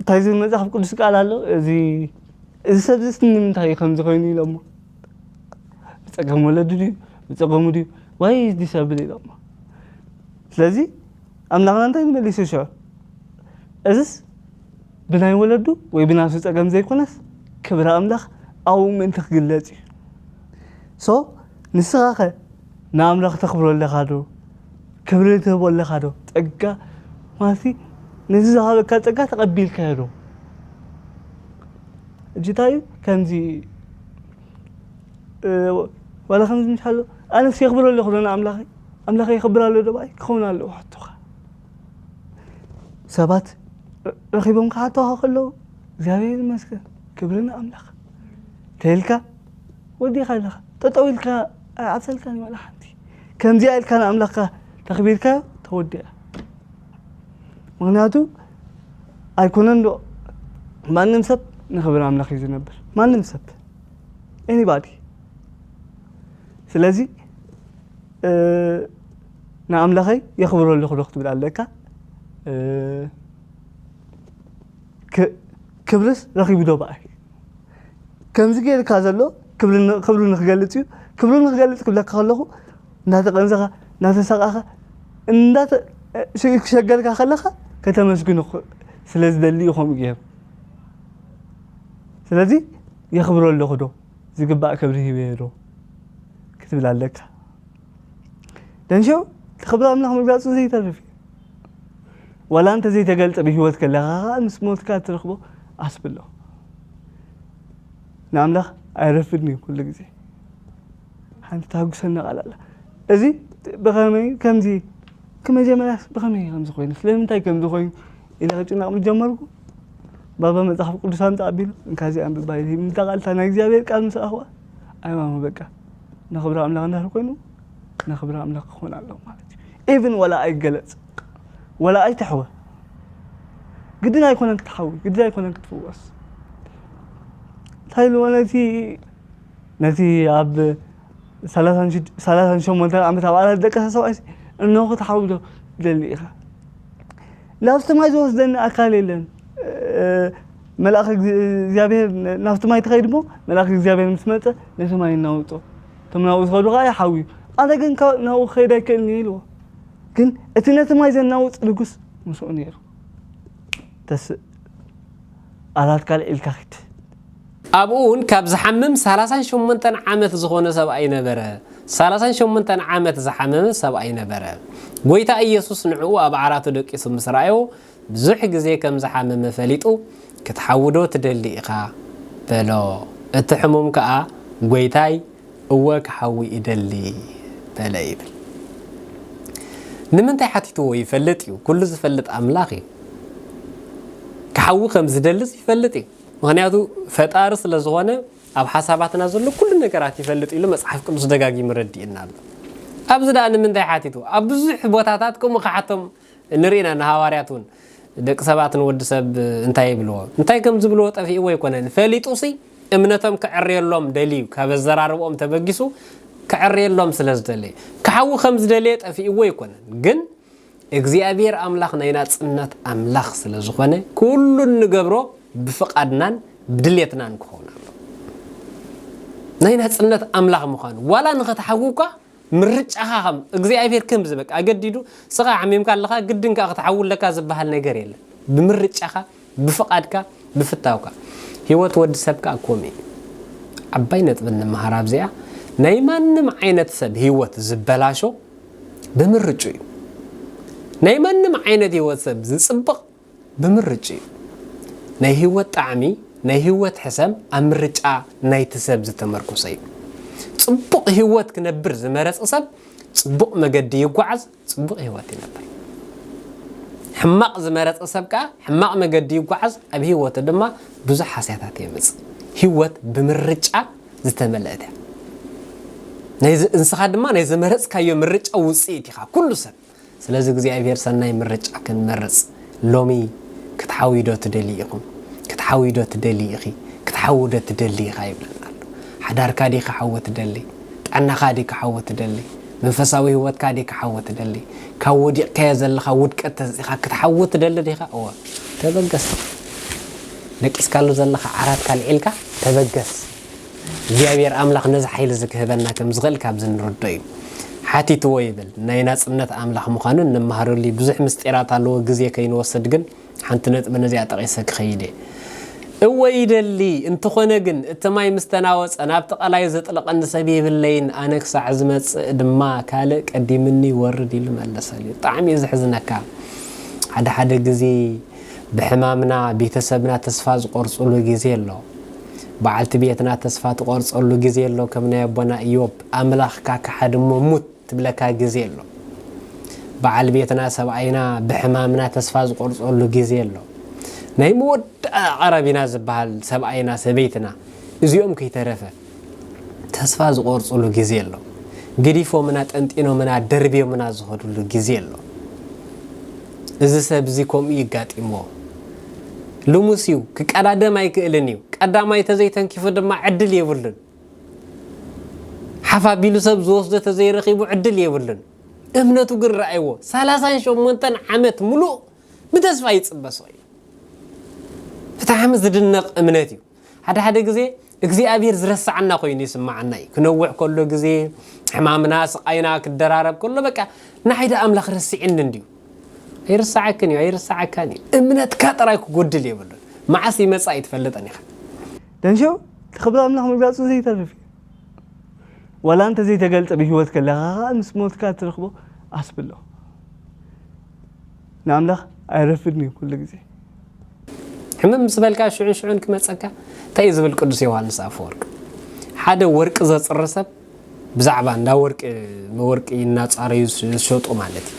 እንታይ ዝብል መፅሓፍ ቅዱስ ቃል ኣሎ? እዚ እዚ ሰብ እዚ ንምንታይ እዩ ከምዚ ኮይኑ ኢሎሞ? ብፀገም ወለዱ ድዩ? ብፀገሙ ድዩ? ዋይ ዲሰብል ኢሎሞ። ስለዚ ኣምላኽና እንታይ ንመሊሱ ሽዑ? እዝስ ብናይ ወለዱ ወይ ብናቱ ጸገም ዘይኮነስ ክብሪ ኣምላኽ ኣብኡ ምእንቲ ክግለጽ እዩ። So ንስኻ ኸ ንኣምላኽ ተኽብሮ ኣለኻ ዶ? ክብሪ ትህቦ ኣለኻ ዶ? ጸጋ ማለት ነዚ ዝሃበካ ጸጋ ተቐቢልካዮ ዶ? እጅታዩ ከምዚ ዋላ ከምዚ ምሽ ኣሎ ኣነስ የኽብሮ ኣለኹ ዶ ንኣምላኸይ? ኣምላኸይ የኽብር ኣሎ ዶ ብኣይ ክኸውን ኣለዎ ሕቶኻ። ሰባት ረኺቦም ክሓተኻ ከለዉ እግዚኣብሔር ይመስገን ክብሪ ንኣምላኽ ተይልካ ወዲኻ ኣለኻ። ጠጠው ኢልካ ኣይዓብሰልካን እዩ ዋላ ሓንቲ። ከምዚኣ ኢልካ ንኣምላኽካ ተኽቢርካዮ ተወዲኣ። ምኽንያቱ ኣይኮነን ዶ ማንም ሰብ ንኽብሪ ኣምላኽ እዩ ዝነብር። ማንም ሰብ anybody። ስለዚ ንኣምላኸይ የኽብሮ ኣለኹ ዶ ክትብል ኣለካ። ክብርስ ረኺቡ ዶ ብኣይ ከምዚ ገይርካ ዘሎ ክብሩ ንክገልፅ እዩ። ክብሩ ንክገልፅ ክብለካ ከለኹ እንዳተቐንዘኻ እንዳተሰቃኻ ክሸገርካ ከለኻ ከተመስግኖ ስለ ዝደሊ እዩ ከምኡ ገይሩ። ስለዚ የኽብሮ ኣለኹ ዶ ዝግባእ ክብሪ ሂበዮ ዶ ክትብል ኣለካ። ደንሸው ክብሪ ኣምላኽ ምግላጹ ዘይተርፍ እዩ። ዋላ እንተ ዘይተገልጸ ብህይወት ከለኻ ኸዓ ምስ ሞትካ ትረኽቦ ኣስብሎ። ንኣምላኽ ኣይረፍድን እዩ ኩሉ ግዜ። ሓንቲ ተሃጉሰና ቃል ኣላ። እዚ ብኸመይ ከምዚ ክመጀመርያስ ብኸመይ ከምዚ ኮይኑ ስለምንታይ ከምዚ ኮይኑ ኢለ ክጭነቕ ምስ ጀመርኩ ባባ መጽሓፍ ቅዱስ ኣምጽእ ኣቢሉ እንካ እዚኣ ኣንብባ ኢሉ ምታ ቃልታ ናይ እግዚኣብሔር ቃል ምስ ረኣኽዋ ኣይማሙ በቃ ንኽብሪ ኣምላኽ እንድሕር ኮይኑ ንኽብሪ ኣምላኽ ክኾን ኣለዎ ማለት እዩ። ኢቭን ወላ ኣይገለጽ ወላ ኣይትሕወ ግድን ኣይኮነን ክትሓዊ ግድን ኣይኮነን ክትፍወስ እንታይ ኢልዎ ነቲ ነቲ ኣብ ሰላሳን ሸሞንተን ዓመት ኣብ ዓራት ዝደቀሰ ሰብኣይ እንሆ ክትሓዊ ዶ ትደሊ ኢኻ? ናብቲ ማይ ዝወስደኒ ኣካል የለን። መልኣኽ እግዚኣብሔር ናብቲ ማይ ትኸይድ እሞ መልኣኽ እግዚኣብሔር ምስ መፀ ነቲ ማይ እናውፆ እቶም ናብኡ ዝኸዱ ከዓ ይሓውዩ። ኣነ ግን ናብኡ ክኸይድ ኣይክእልን እየ ኢልዎ። ግን እቲ ነቲ ማይ ዘናውፅ ንጉስ ምስኡ ነይሩ። ተስእ ኣላት ካልዕ ኢልካ ኺድ። ኣብኡ እውን ካብ ዝሓምም ሰላሳን ሸሞንተን ዓመት ዝኾነ ሰብኣይ ነበረ። ሰላሳን ሸሞንተን ዓመት ዝሓመመ ሰብኣይ ነበረ። ጐይታ ኢየሱስ ንዕኡ ኣብ ዓራቱ ደቂሱ ምስ ረኣዮ፣ ብዙሕ ግዜ ከም ዝሓመመ ፈሊጡ፣ ክትሓዊ ዶ ትደሊ ኢኻ? በሎ። እቲ ሕሙም ከኣ፣ ጐይታይ፣ እወ ክሓዊ እደሊ በለ ይብል። ንምንታይ ሓቲትዎ ይፈልጥ እዩ። ኩሉ ዝፈልጥ ኣምላኽ እዩ። ክሓዊ ከም ዝደልስ ይፈልጥ እዩ። ምኽንያቱ ፈጣሪ ስለ ዝኾነ ኣብ ሓሳባትና ዘሎ ኩሉ ነገራት ይፈልጥ ኢሉ መጽሓፍ ቅዱስ ደጋጊሙ ረዲእና ኣሎ። ኣብዚ ደኣ ንምንታይ ሓቲቱ? ኣብ ብዙሕ ቦታታት ከምኡ ክሓቶም ንርኢ ኢና ንሃዋርያት እውን ደቂ ሰባት ንወዲ ሰብ እንታይ ይብልዎ እንታይ ከም ዝብልዎ ጠፊእዎ ኣይኮነን ፈሊጡ ሲ እምነቶም ክዕርየሎም ደልዩ ካብ ኣዘራርብኦም ተበጊሱ ክዕርየሎም ስለ ዝደለየ ክሓዊ ከም ዝደለየ ጠፊእዎ ኣይኮነን ግን እግዚኣብሔር ኣምላኽ ናይ ናጽነት ኣምላኽ ስለ ዝኾነ ኩሉ እንገብሮ ብፍቓድናን ብድሌትናን ክኸውን ኣሎ ናይ ናጽነት ኣምላኽ ምዃኑ ዋላ ንኸትሓዊ እኳ ምርጫኻ ከም እግዚኣብሔር ከም ዝበቃ ኣገዲዱ ስኻ ሓሚምካ ኣለኻ ግድን ከዓ ክትሓዊ ኣለካ ዝበሃል ነገር የለን ብምርጫኻ ብፍቓድካ ብፍታውካ ህይወት ወዲ ሰብ ከዓ ኮም እዩ ዓባይ ነጥቢ እንመሃር ኣብዚኣ ናይ ማንም ዓይነት ሰብ ህይወት ዝበላሾ ብምርጩ እዩ ናይ ማንም ዓይነት ህይወት ሰብ ዝፅብቕ ብምርጭ እዩ ናይ ህይወት ጣዕሚ ናይ ህይወት ሕሰም ኣብ ምርጫ ናይቲ ሰብ ዝተመርኮሰ እዩ ፅቡቕ ህይወት ክነብር ዝመረፀ ሰብ ፅቡቕ መገዲ ይጓዓዝ ፅቡቕ ህይወት ይነብር ሕማቕ ዝመረፀ ሰብ ከዓ ሕማቕ መገዲ ይጓዓዝ ኣብ ህይወቱ ድማ ብዙሕ ሓስያታት የምፅእ ህይወት ብምርጫ ዝተመልአት እያ ንስኻ ድማ ናይ ዝመረፅካዮ ምርጫ ውፅኢት ኢኻ ኩሉ ሰብ ስለዚ እግዚኣብሔር ሰናይ ምርጫ ክንመርፅ ሎሚ ክትሓውዩ ዶ ትደሊ ኢኹም ክትሓውዩ ዶ ትደሊ ኢኺ ክትሓዊ ዶ ትደሊ ኢኻ ይብለና ኣሎ ሓዳርካ ዲ ክሓዊ ትደሊ ጥዕናኻ ዲ ክሓዊ ትደሊ መንፈሳዊ ህይወትካ ዲ ክሓዊ ትደሊ ካብ ወዲቕካዮ ዘለኻ ውድቀት ተዚኻ ክትሓዊ ትደሊ ዲኻ እወ ተበገስ። ደቂስካሉ ዘለኻ ዓራትካ ኣልዒልካ ተበገስ። እግዚኣብሔር ኣምላኽ ነዚ ሓይሊ እዚ ክህበና ከም ዝኽእል ካብዚ ንርድኦ እዩ። ሓቲትዎ ይብል። ናይ ናጽነት ኣምላኽ ምዃኑ እንመሃረሉ እዩ። ብዙሕ ምስጢራት ኣለዎ፣ ግዜ ከይንወስድ ግን ሓንቲ ነጥቢ ነዚኣ ጠቒሰ ክኸይድ እየ። እወ ይደሊ፣ እንተኾነ ግን እቲ ማይ ምስ ተናወጸ ናብቲ ቀላይ ዘጥልቐኒ ሰብ የብለይን፣ ኣነ ክሳዕ ዝመጽእ ድማ ካልእ ቀዲምኒ ይወርድ ኢሉ መለሰሉ። ብጣዕሚ እዩ ዘሕዝነካ። ሓደ ሓደ ግዜ ብሕማምና ቤተሰብና ተስፋ ዝቆርጽሉ ግዜ ኣሎ። በዓልቲ ቤትና ተስፋ ትቆርጸሉ ግዜ ኣሎ። ከም ናይ ኣቦና ኢዮብ ኣምላኽካ ክሓድ እሞ ሙት ትብለካ ግዜ ኣሎ። በዓል ቤትና ሰብኣይና ብሕማምና ተስፋ ዝቆርጸሉ ግዜ ኣሎ። ናይ መወዳእታ ቀረቢና ዝበሃል ሰብኣይና ሰበይትና እዚኦም ከይተረፈ ተስፋ ዝቆርጽሉ ግዜ ኣሎ። ገዲፎምና፣ ጠንጢኖምና፣ ደርብዮምና ዝኸድሉ ግዜ ኣሎ። እዚ ሰብ እዚ ከምኡ ይጋጢሞ። ልሙስ እዩ፣ ክቀዳደም ኣይክእልን እዩ። ቀዳማይ ተዘይተንኪፉ ድማ ዕድል የብሉን። ሓፍ ኣቢሉ ሰብ ዝወስዶ ተዘይረኺቡ ዕድል የብሉን። እምነቱ ግን ረኣይዎ። ሰላሳን ሸሞንተን ዓመት ሙሉእ ብተስፋ ይጽበ ሰው እዩ። ብጣዕሚ ዝድነቕ እምነት እዩ። ሓደ ሓደ ግዜ እግዚኣብሔር ዝረስዓና ኮይኑ ይስምዓና እዩ። ክነውሕ ከሎ ግዜ፣ ሕማምና፣ ስቓይና ክደራረብ ከሎ፣ በቃ፣ ንዓይ ዶ ኣምላኽ ረሲዕኒ እንድዩ? ኣይርሳዓክን እዩ፣ ኣይርሳዓካን እዩ። እምነትካ ጥራይ ክጎድል የብሉን። መዓስ ይመጽእ ኣይትፈልጥን ኢኻ። ደንሾ፣ እቲ ክብሪ ኣምላኽ ምግላጹ ዘይተርፍ እዩ። ዋላ እንተ ዘይተገልጸ ብህይወት ከለኻ ኸኣ ምስ ሞትካ ትረኽቦ ኣስብሎ። ንኣምላኽ ኣይረፍድን እዩ ኩሉ ግዜ። ሕምም ምስ በልካ ሽዑን ሽዑን ክመጸካ እንታይ እዩ ዝብል ቅዱስ ዮሃንስ ኣፈወርቅ? ሓደ ወርቂ ዘጽሪ ሰብ ብዛዕባ እንዳ ወርቂ፣ ወርቂ እናጻረዩ ዝሸጡ ማለት እዩ።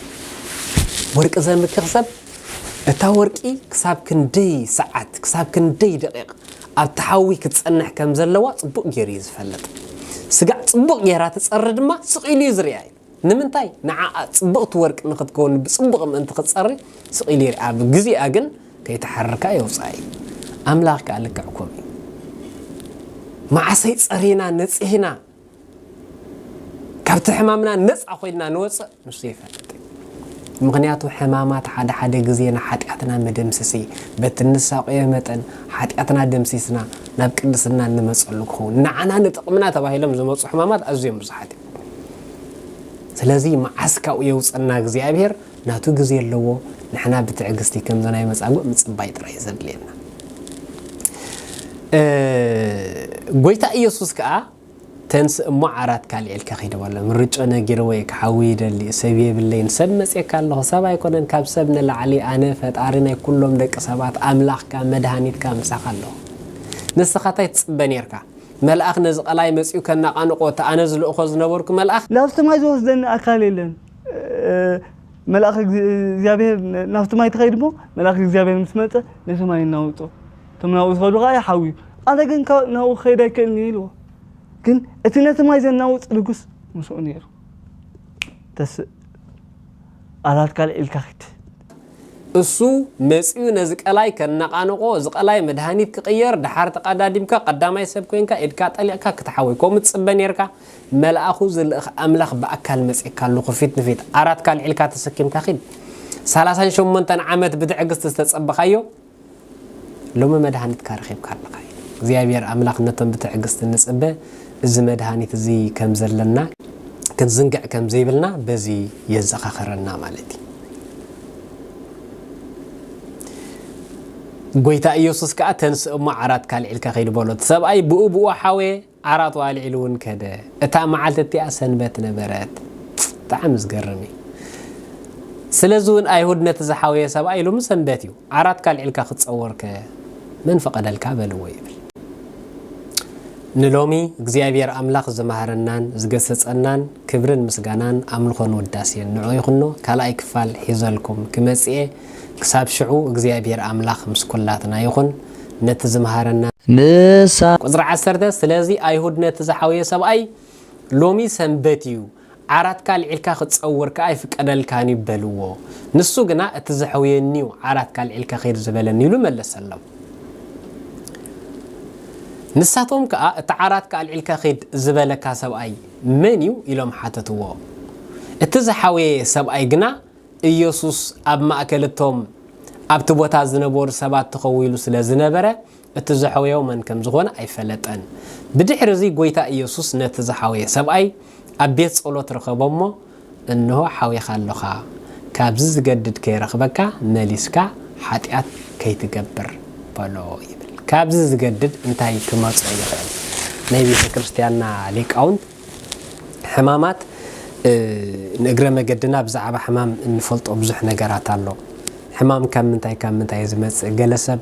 ወርቂ ዘምክኽ ሰብ እታ ወርቂ ክሳብ ክንደይ ሰዓት፣ ክሳብ ክንደይ ደቂቕ ኣብቲ ሓዊ ክትጸንሕ ከም ዘለዋ ጽቡቕ ገይሩ እዩ ዝፈልጥ። ስጋዕ ጽቡቕ ገይራ ትጸሪ ድማ ስቕ ኢሉ እዩ ዝርእያ እዩ። ንምንታይ? ንዓኣ ጽብቕቲ ወርቂ ንኽትከውን ብጽቡቕ ምእንቲ ክትጸሪ ስቕ ኢሉ ይርእያ። ብግዜኣ ግን ከይተሓረርካ የውጽኣ እዩ። ኣምላኽ ከኣ ልክዕ ከምኡ እዩ። መዓሰይ ጸሪና፣ ነጺህና፣ ካብቲ ሕማምና ነጻ ኮይንና ንወጽእ ንሱ ይፈልጥ። ምኽንያቱ ሕማማት ሓደ ሓደ ግዜ ንሓጢኣትና መደምሰሲ፣ በቲ እንሳቆዮ መጠን ሓጢኣትና ደምሲስና ናብ ቅድስና እንመጸሉ ክኸውን። ንዓና ንጥቕምና ተባሂሎም ዝመጹ ሕማማት ኣዝዮም ብዙሓት እዮም። ስለዚ መዓስ ካብኡ የውጸና እግዚኣብሔር ናቱ ግዜ ኣለዎ። ንሕና ብትዕግስቲ ከምዚ ናይ መጻጉዕ ምጽባይ ጥራይ እዩ ዘድልየና። እ፣ ጎይታ ኢየሱስ ከኣ ተንስእ እሞ ዓራትካ ኣልዒልካ ኺድ በሎ። ምርጮ ነጊርዎ እየ፣ ክሓዊ ይደሊ፣ ሰብ የብለይን፣ ሰብ መጽየካ ኣለኹ፣ ሰብ ኣይኮነን፣ ካብ ሰብ ንላዕሊ ኣነ ፈጣሪ ናይ ኩሎም ደቂ ሰባት ኣምላኽካ መድሃኒትካ ምሳኻ ኣለኹ። ንስኻ እንታይ ትጽበ ኔርካ? መልኣኽ ነዚ ቀላይ መጺኡ ከነቓንቆ፣ እቲ ኣነ ዝልእኾ ዝነበርኩ መልኣኽ። ናብቲ ማይ ዝወስደኒ ኣካል የለን። እ፣ መልኣኽ እግ-፣ እግዚኣብሔር ን-፣ ናብቲ ማይ ትኸይድ እሞ፣ መልኣኽ እግዚኣብሔር ምስ መጸ ነቲ ማይ እናውጾ፣ እቶም ናብኡ ዝኸዱ ኸኣ ይሓውዩ። ኣነ ግን ካብ ናብኡ ክኸይድ ኣይክእልን እየ ኢልዎ። ግን እቲ ነቲ ማይ ዘናውጽ ንጉስ ምስኡ ነይሩ። ተስእ፣ ኣራትካ ኣልዒልካ ኺድ። እሱ መጺኡ ነዚ ቀላይ ከነቓንቆ፣ እዚ ቀላይ መድሃኒት ክቕየር፣ ደሓር ተቐዳዲምካ፣ ቀዳማይ ሰብ ኮይንካ፣ ኢድካ ጠሊቕካ ክትሓውይ። ከምኡ ትጽበ ኔርካ? መልኣኹ ዝልእኽ ኣምላኽ ብኣካል መጺእካ ኣለኹ ፊት ንፊት። ኣራትካ ኣልዒልካ ተሰኪምካ ኺድ። ሰላሳን ሸሞንተን ዓመት ብትዕግስቲ ዝተጸበኻዮ፣ ሎሚ መድሃኒትካ ረኺብካ ኣለኻ። እግዚኣብሔር ኣምላኽ ነቶም ብትዕግስቲ ንጽበ፣ እዚ መድሃኒት እዚ ከም ዘለና፣ ክንዝንግዕ ከም ዘይብልና በዚ የዘኻኽረና ማለት እዩ። ጎይታ ኢየሱስ ከኣ፣ "ተንስእ እሞ ዓራትካ ኣልዒልካ ኺድ" በሎ። እቲ ሰብኣይ ብኡ ብኡ ሓወየ፣ ዓራቱ ኣልዒሉ እውን ከደ። እታ መዓልቲ እቲኣ ሰንበት ነበረት። ብጣዕሚ ዝገርም እዩ። ስለዚ እውን ኣይሁድ ነቲ ዝሓወየ ሰብኣይ፣ "ሎሚ ሰንበት እዩ፣ ዓራትካ ኣልዒልካ ክትጸወርከ መን ፈቐደልካ?" በልዎ ይብል። ንሎሚ እግዚኣብሔር ኣምላኽ ዝመሃረናን ዝገሰጸናን ክብርን ምስጋናን ኣምልኾን ውዳሴን ንዑ ይኹኖ። ካልኣይ ክፋል ሒዘልኩም ክመጽእ እየ። ክሳብ ሽዑ እግዚኣብሔር ኣምላኽ ምስ ኩላትና ይኹን። ነቲ ዝመሃረና ንሳ ቁጽሪ ዓሰርተ፣ ስለዚ ኣይሁድ ነቲ ዝሓወየ ሰብኣይ፣ "ሎሚ ሰንበት እዩ፣ ዓራትካ ኣልዒልካ ክትጸውር ከኣ ኣይፍቀደልካን እዩ" በልዎ። ንሱ ግና፣ "እቲ ዘሕውየኒ እዩ ዓራትካ ኣልዒልካ ኺድ ዝበለኒ" ኢሉ መለሰሎም። ንሳቶም ከኣ፣ "እቲ ዓራትካ ኣልዒልካ ኺድ ዝበለካ ሰብኣይ መን እዩ?" ኢሎም ሓተትዎ። እቲ ዝሓወየ ሰብኣይ ግና፣ ኢየሱስ ኣብ ማእከል እቶም ኣብቲ ቦታ ዝነበሩ ሰባት ተኸዊሉ ስለ ዝነበረ፣ እቲ ዝሐወዮ መን ከም ዝኾነ ኣይፈለጠን። ብድሕሪ እዚ ጐይታ ኢየሱስ ነቲ ዝሐወየ ሰብኣይ ኣብ ቤት ጸሎት ረኸቦ እሞ፣ "እንሆ ሓዊኻ ኣሎኻ፣ ካብዚ ዝገድድ ከይረኽበካ መሊስካ ሓጢኣት ከይትገብር" በሎ ይብል። ካብዚ ዝገድድ እንታይ ክመጾ ይኽእል? ናይ ቤተ ክርስቲያንና ሊቃውንት ሕማማት፣ እ፣ ንእግረ መገድና ብዛዕባ ሕማም እንፈልጦ ብዙሕ ነገራት ኣሎ። ሕማም ካብ ምንታይ ካብ ምንታይ ዝመጽእ? ገለ ሰብ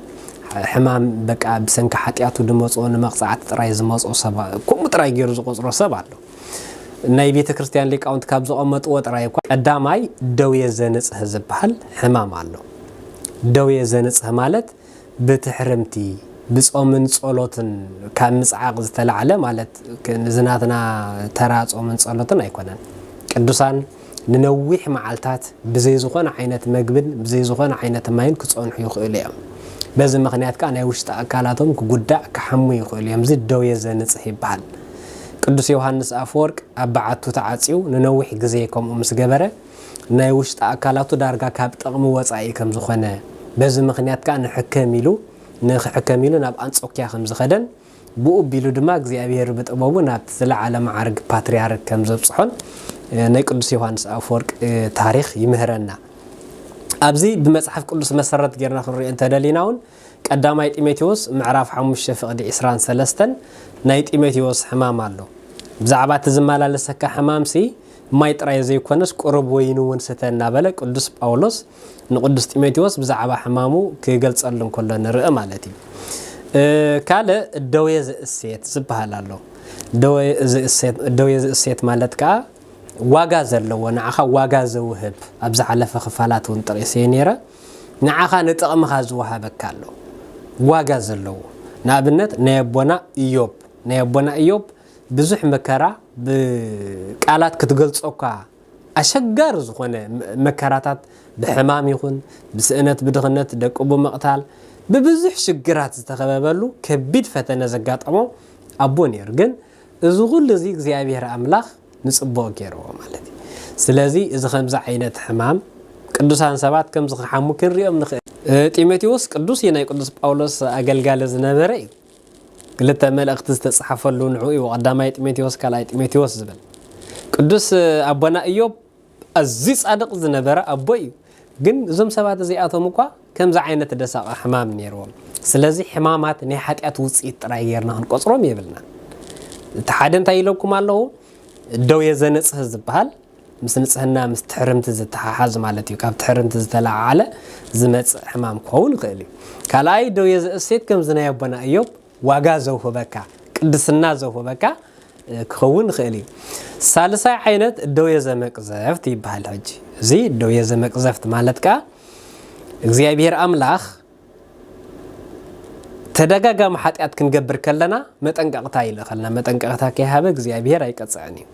ሕማም በቃ ብሰንኪ ሓጢኣቱ ዝመጾ፣ ንመቕጻዕቲ ጥራይ ዝመጾ ሰብ፣ ከምኡ ጥራይ ገይሩ ዝቖጽሮ ሰብ ኣሎ። ናይ ቤተ ክርስቲያን ሊቃውንት ካብ ዘቐመጥዎ ጥራይ እኳ፣ ቀዳማይ ደዌ ዘንጽህ ዝበሃል ሕማም ኣሎ። ደዌ ዘንጽህ ማለት ብትሕርምቲ፣ ብጾምን ጸሎትን ካብ ምጽዓቕ ዝተላዕለ፣ ማለት ክ-፣ እዚ ናትና ተራ ጾምን ጸሎትን ኣይኮነን። ቅዱሳን ንነዊሕ መዓልታት ብዘይ ዝኾነ ዓይነት መግብን ብዘይ ዝኾነ ዓይነት ማይን ክጸንሑ ይኽእሉ እዮም። በዚ ምኽንያት ከኣ ናይ ውሽጢ ኣካላቶም ክጉዳእ፣ ክሓሙ ይኽእሉ እዮም። እዚ ደዌ ዘንጽህ ይበሃል። ቅዱስ ዮሃንስ ኣፈወርቅ ኣብ በዓቱ ተዓጽዩ ንነዊሕ ግዜ ከምኡ ምስ ገበረ፣ ናይ ውሽጢ ኣካላቱ ዳርጋ ካብ ጥቕሚ ወጻኢ ከም ዝኾነ፣ በዚ ምኽንያት ከኣ ንሕከም ኢሉ፣ ንኽሕከም ኢሉ ናብ ኣንጾክያ ከም ዝኸደን፣ ብኡ ኣቢሉ ድማ እግዚኣብሔር ብጥበቡ ናብቲ ዝለዓለ መዓርግ ፓትርያርክ ከም ዘብጽሖን፣ እ፣ ናይ ቅዱስ ዮሃንስ ኣፈወርቅ፣ እ፣ ታሪኽ ይምህረና። ኣብዚ ብመጽሓፍ ቅዱስ መሰረት ጌርና ክንሪኦ እንተደሊና እውን፣ ቀዳማይ ጢሞቴዎስ ምዕራፍ ሓሙሽተ ፍቕዲ ዕስራን ሰለስተን ናይ ጢሞቴዎስ ሕማም ኣሎ። ብዛዕባ እቲ ዝመላለሰካ ሕማምሲ፣ ማይ ጥራይ ዘይኮነስ ቁሩብ ወይኒ እውን ስተ እናበለ ቅዱስ ጳውሎስ ንቅዱስ ጢሞቴዎስ ብዛዕባ ሕማሙ ክገልጸሉ እንከሎ ንርኢ ማለት እዩ። እ፣ ካልእ ደዌ ዝእሴት ዝበሃል ኣሎ። ደዌ ዝእሴት፣ ደዌ ዝእሴት ማለት ከኣ ዋጋ ዘለዎ፣ ንዓኻ ዋጋ ዘውህብ፣ ኣብ ዝሓለፈ ክፋላት እውን ጠቒሰ ነይረ። ንዓኻ ንጥቕምኻ ዝወሃበካ ኣሎ። ዋጋ ዘለዎ። ንኣብነት ናይ ኣቦና ኢዮብ፣ ናይ ኣቦና ኢዮብ ብዙሕ መከራ ብቃላት ክትገልጾ እኳ ኣሸጋሪ ዝኾነ መ-፣ መከራታት ብሕማም ይኹን ብስእነት፣ ብድኽነት፣ ደቁ ብምቕታል፣ ብብዙሕ ሽግራት ዝተኸበበሉ ከቢድ ፈተነ ዘጋጠሞ ኣቦ ነይሩ። ግን እዚ ኩሉ እዚ እግዚኣብሔር ኣምላኽ ንጽቡቕ ገይርዎ ማለት እዩ። ስለዚ እዚ ከምዚ ዓይነት ሕማም ቅዱሳን ሰባት ከምዚ ክሓሙ ክንሪኦም ንኽእል። እ፣ ጢሞቴዎስ ቅዱስ እዩ፣ ናይ ቅዱስ ጳውሎስ ኣገልጋሊ ዝነበረ እዩ። ክልተ መልእኽቲ ዝተጻሕፈሉ ንዕኡ እዩ፣ ቀዳማይ ጢሞቴዎስ፣ ካልኣይ ጢሞቴዎስ ዝብል። ቅዱስ ኣቦና ኢዮብ ኣዝዩ ጻድቕ ዝነበረ ኣቦ እዩ። ግን እዞም ሰባት እዚኣቶም እኳ ከምዚ ዓይነት ደሳቒ ሕማም ነይርዎም። ስለዚ ሕማማት ናይ ሓጢኣት ውጽኢት ጥራይ ጌርና ክንቆጽሮም የብልናን። እቲ ሓደ እንታይ ኢለኩም ኣለኹ? ደዌ ዘንጽህ ዝበሃል ምስ ንጽህና፣ ምስ ትሕርምቲ ዝተሓሓዝ ማለት እዩ። ካብ ትሕርምቲ ዝተለዓዓለ ዝመጽእ ሕማም ክኸውን ይኽእል እዩ። ካልኣይ፣ ደዌ ዘእሴት ከምዚ ናይ ኣቦና ኢዮብ ዋጋ ዘውህበካ፣ ቅድስና ዘውህበካ፣ እ፣ ክኸውን ይኽእል እዩ። ሳልሳይ ዓይነት ደዌ ዘመቅዘፍት ይበሃል። ሕጂ እዚ ደዌ ዘመቅዘፍት ማለት ከኣ እግዚኣብሔር ኣምላኽ ተደጋጋሚ ሓጢኣት ክንገብር ከለና መጠንቀቕታ ይልእኸልና። መጠንቀቕታ ከይሃበ እግዚኣብሔር ኣይቀጽዕን እዩ።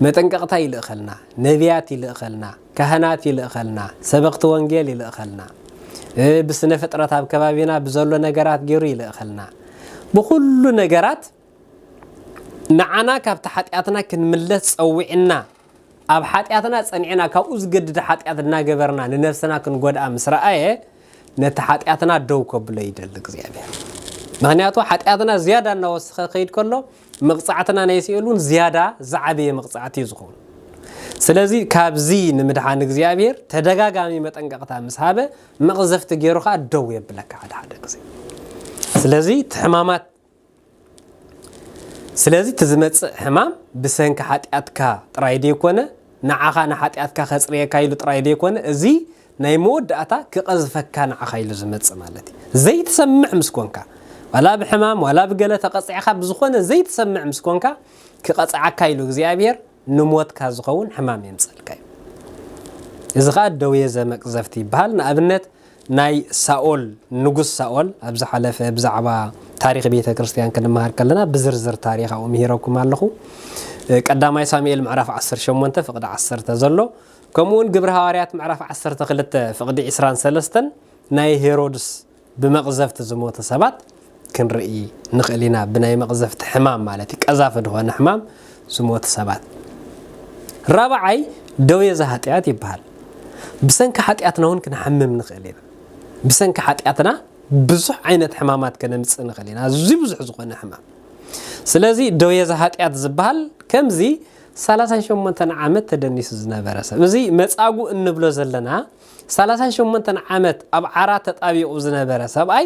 መጠንቀቕታ ይልእኸልና፣ ነቢያት ይልእኸልና፣ ካህናት ይልእኸልና፣ ሰበኽቲ ወንጌል ይልእኸልና። እ፣ ብስነ ፍጥረት ኣብ ከባቢና ብዘሎ ነገራት ገይሩ ይልእኸልና። ብኹሉ ነገራት ንዓና ካብቲ ሓጢኣትና ክንምለስ ጸዊዕና፣ ኣብ ሓጢኣትና ጸኒዕና፣ ካብኡ ዝገድድ ሓጢኣት እናገበርና ንነፍስና ክንጎድኣ ምስ ረኣየ፣ ነቲ ሓጢኣትና ደው ከብሎ ይደሊ እግዚኣብሔር። ምኽንያቱ ሓጢኣትና ዝያዳ እናወሰኸ ከይድ ከሎ፣ መቕጻዕትና ናይ ሲኦል እውን ዝያዳ ዝዓበየ መቕጻዕቲ እዩ ዝኸውን። ስለዚ ካብዚ ንምድሓን እግዚኣብሔር ተደጋጋሚ መጠንቀቕታ ምስ ሃበ፣ መቕዘፍቲ ገይሩ ኸኣ ደው የብለካ ሓደ ሓደ ግዜ። ስለዚ እቲ ሕማማት፣ ስለዚ እቲ ዝመጽእ ሕማም ብሰንኪ ሓጢኣትካ ጥራይ ደይኮነ፣ ንዓኻ ንሓጢኣትካ ከጽርየካ ኢሉ ጥራይ ደይኮነ፣ እዚ ናይ መወዳእታ ክቐዝፈካ ንዓኻ ኢሉ ዝመጽእ ማለት እዩ። ዘይትሰምዕ ምስ ኮንካ፣ ዋላ ብሕማም፣ ዋላ ብገለ ተቐጺዕካ፣ ብዝኾነ ዘይትሰምዕ ምስ ኮንካ፣ ክቐጽዓካ ኢሉ እግዚኣብሔር ንሞትካ ዝኸውን ሕማም የምጸልካ እዩ። እዚ ኸኣ ደዌ ዘመቅዘፍቲ ይበሃል። ንኣብነት ናይ ሳኦል፣ ንጉስ ሳኦል ኣብ ዝሓለፈ ብዛዕባ ታሪኽ ቤተ ክርስቲያን ክንመሃር ከለና ብዝርዝር ታሪኽ ኣብኡ ምሂረኩም ኣለኹ። ቀዳማይ ሳሙኤል ምዕራፍ ዓሰርተ ሸሞንተ ፍቕዲ ዓሰርተ ዘሎ፣ ከምኡውን ግብሪ ሃዋርያት ምዕራፍ ዓሰርተ ክልተ ፍቕዲ ዕስራን ሰለስተን ናይ ሄሮድስ ብመቕዘፍቲ ዝሞቱ ሰባት ክንርኢ ንኽእል ኢና። ብናይ መቕዘፍቲ ሕማም ማለት እዩ፣ ቀዛፊ ዝኾነ ሕማም ዝሞቱ ሰባት። ራብዓይ ደዌ ዘኃጢኣት ይበሃል። ብሰንኪ ኃጢኣትና እውን ክንሓምም ንኽእል ኢና። ብሰንኪ ሓጢኣትና ብዙሕ ዓይነት ሕማማት ከነምፅእ ንኽእል ኢና። ኣዝዩ ብዙሕ ዝኾነ ሕማም። ስለዚ ደዌ ዘሓጢኣት ዝበሃል ከምዚ ሰላሳን ሸሞንተን ዓመት ተደኒሱ ዝነበረ ሰብ፣ እዚ መጻጉ እንብሎ ዘለና ሰላሳን ሸሞንተን ዓመት ኣብ ዓራት ተጣቢቑ ዝነበረ ሰብኣይ፣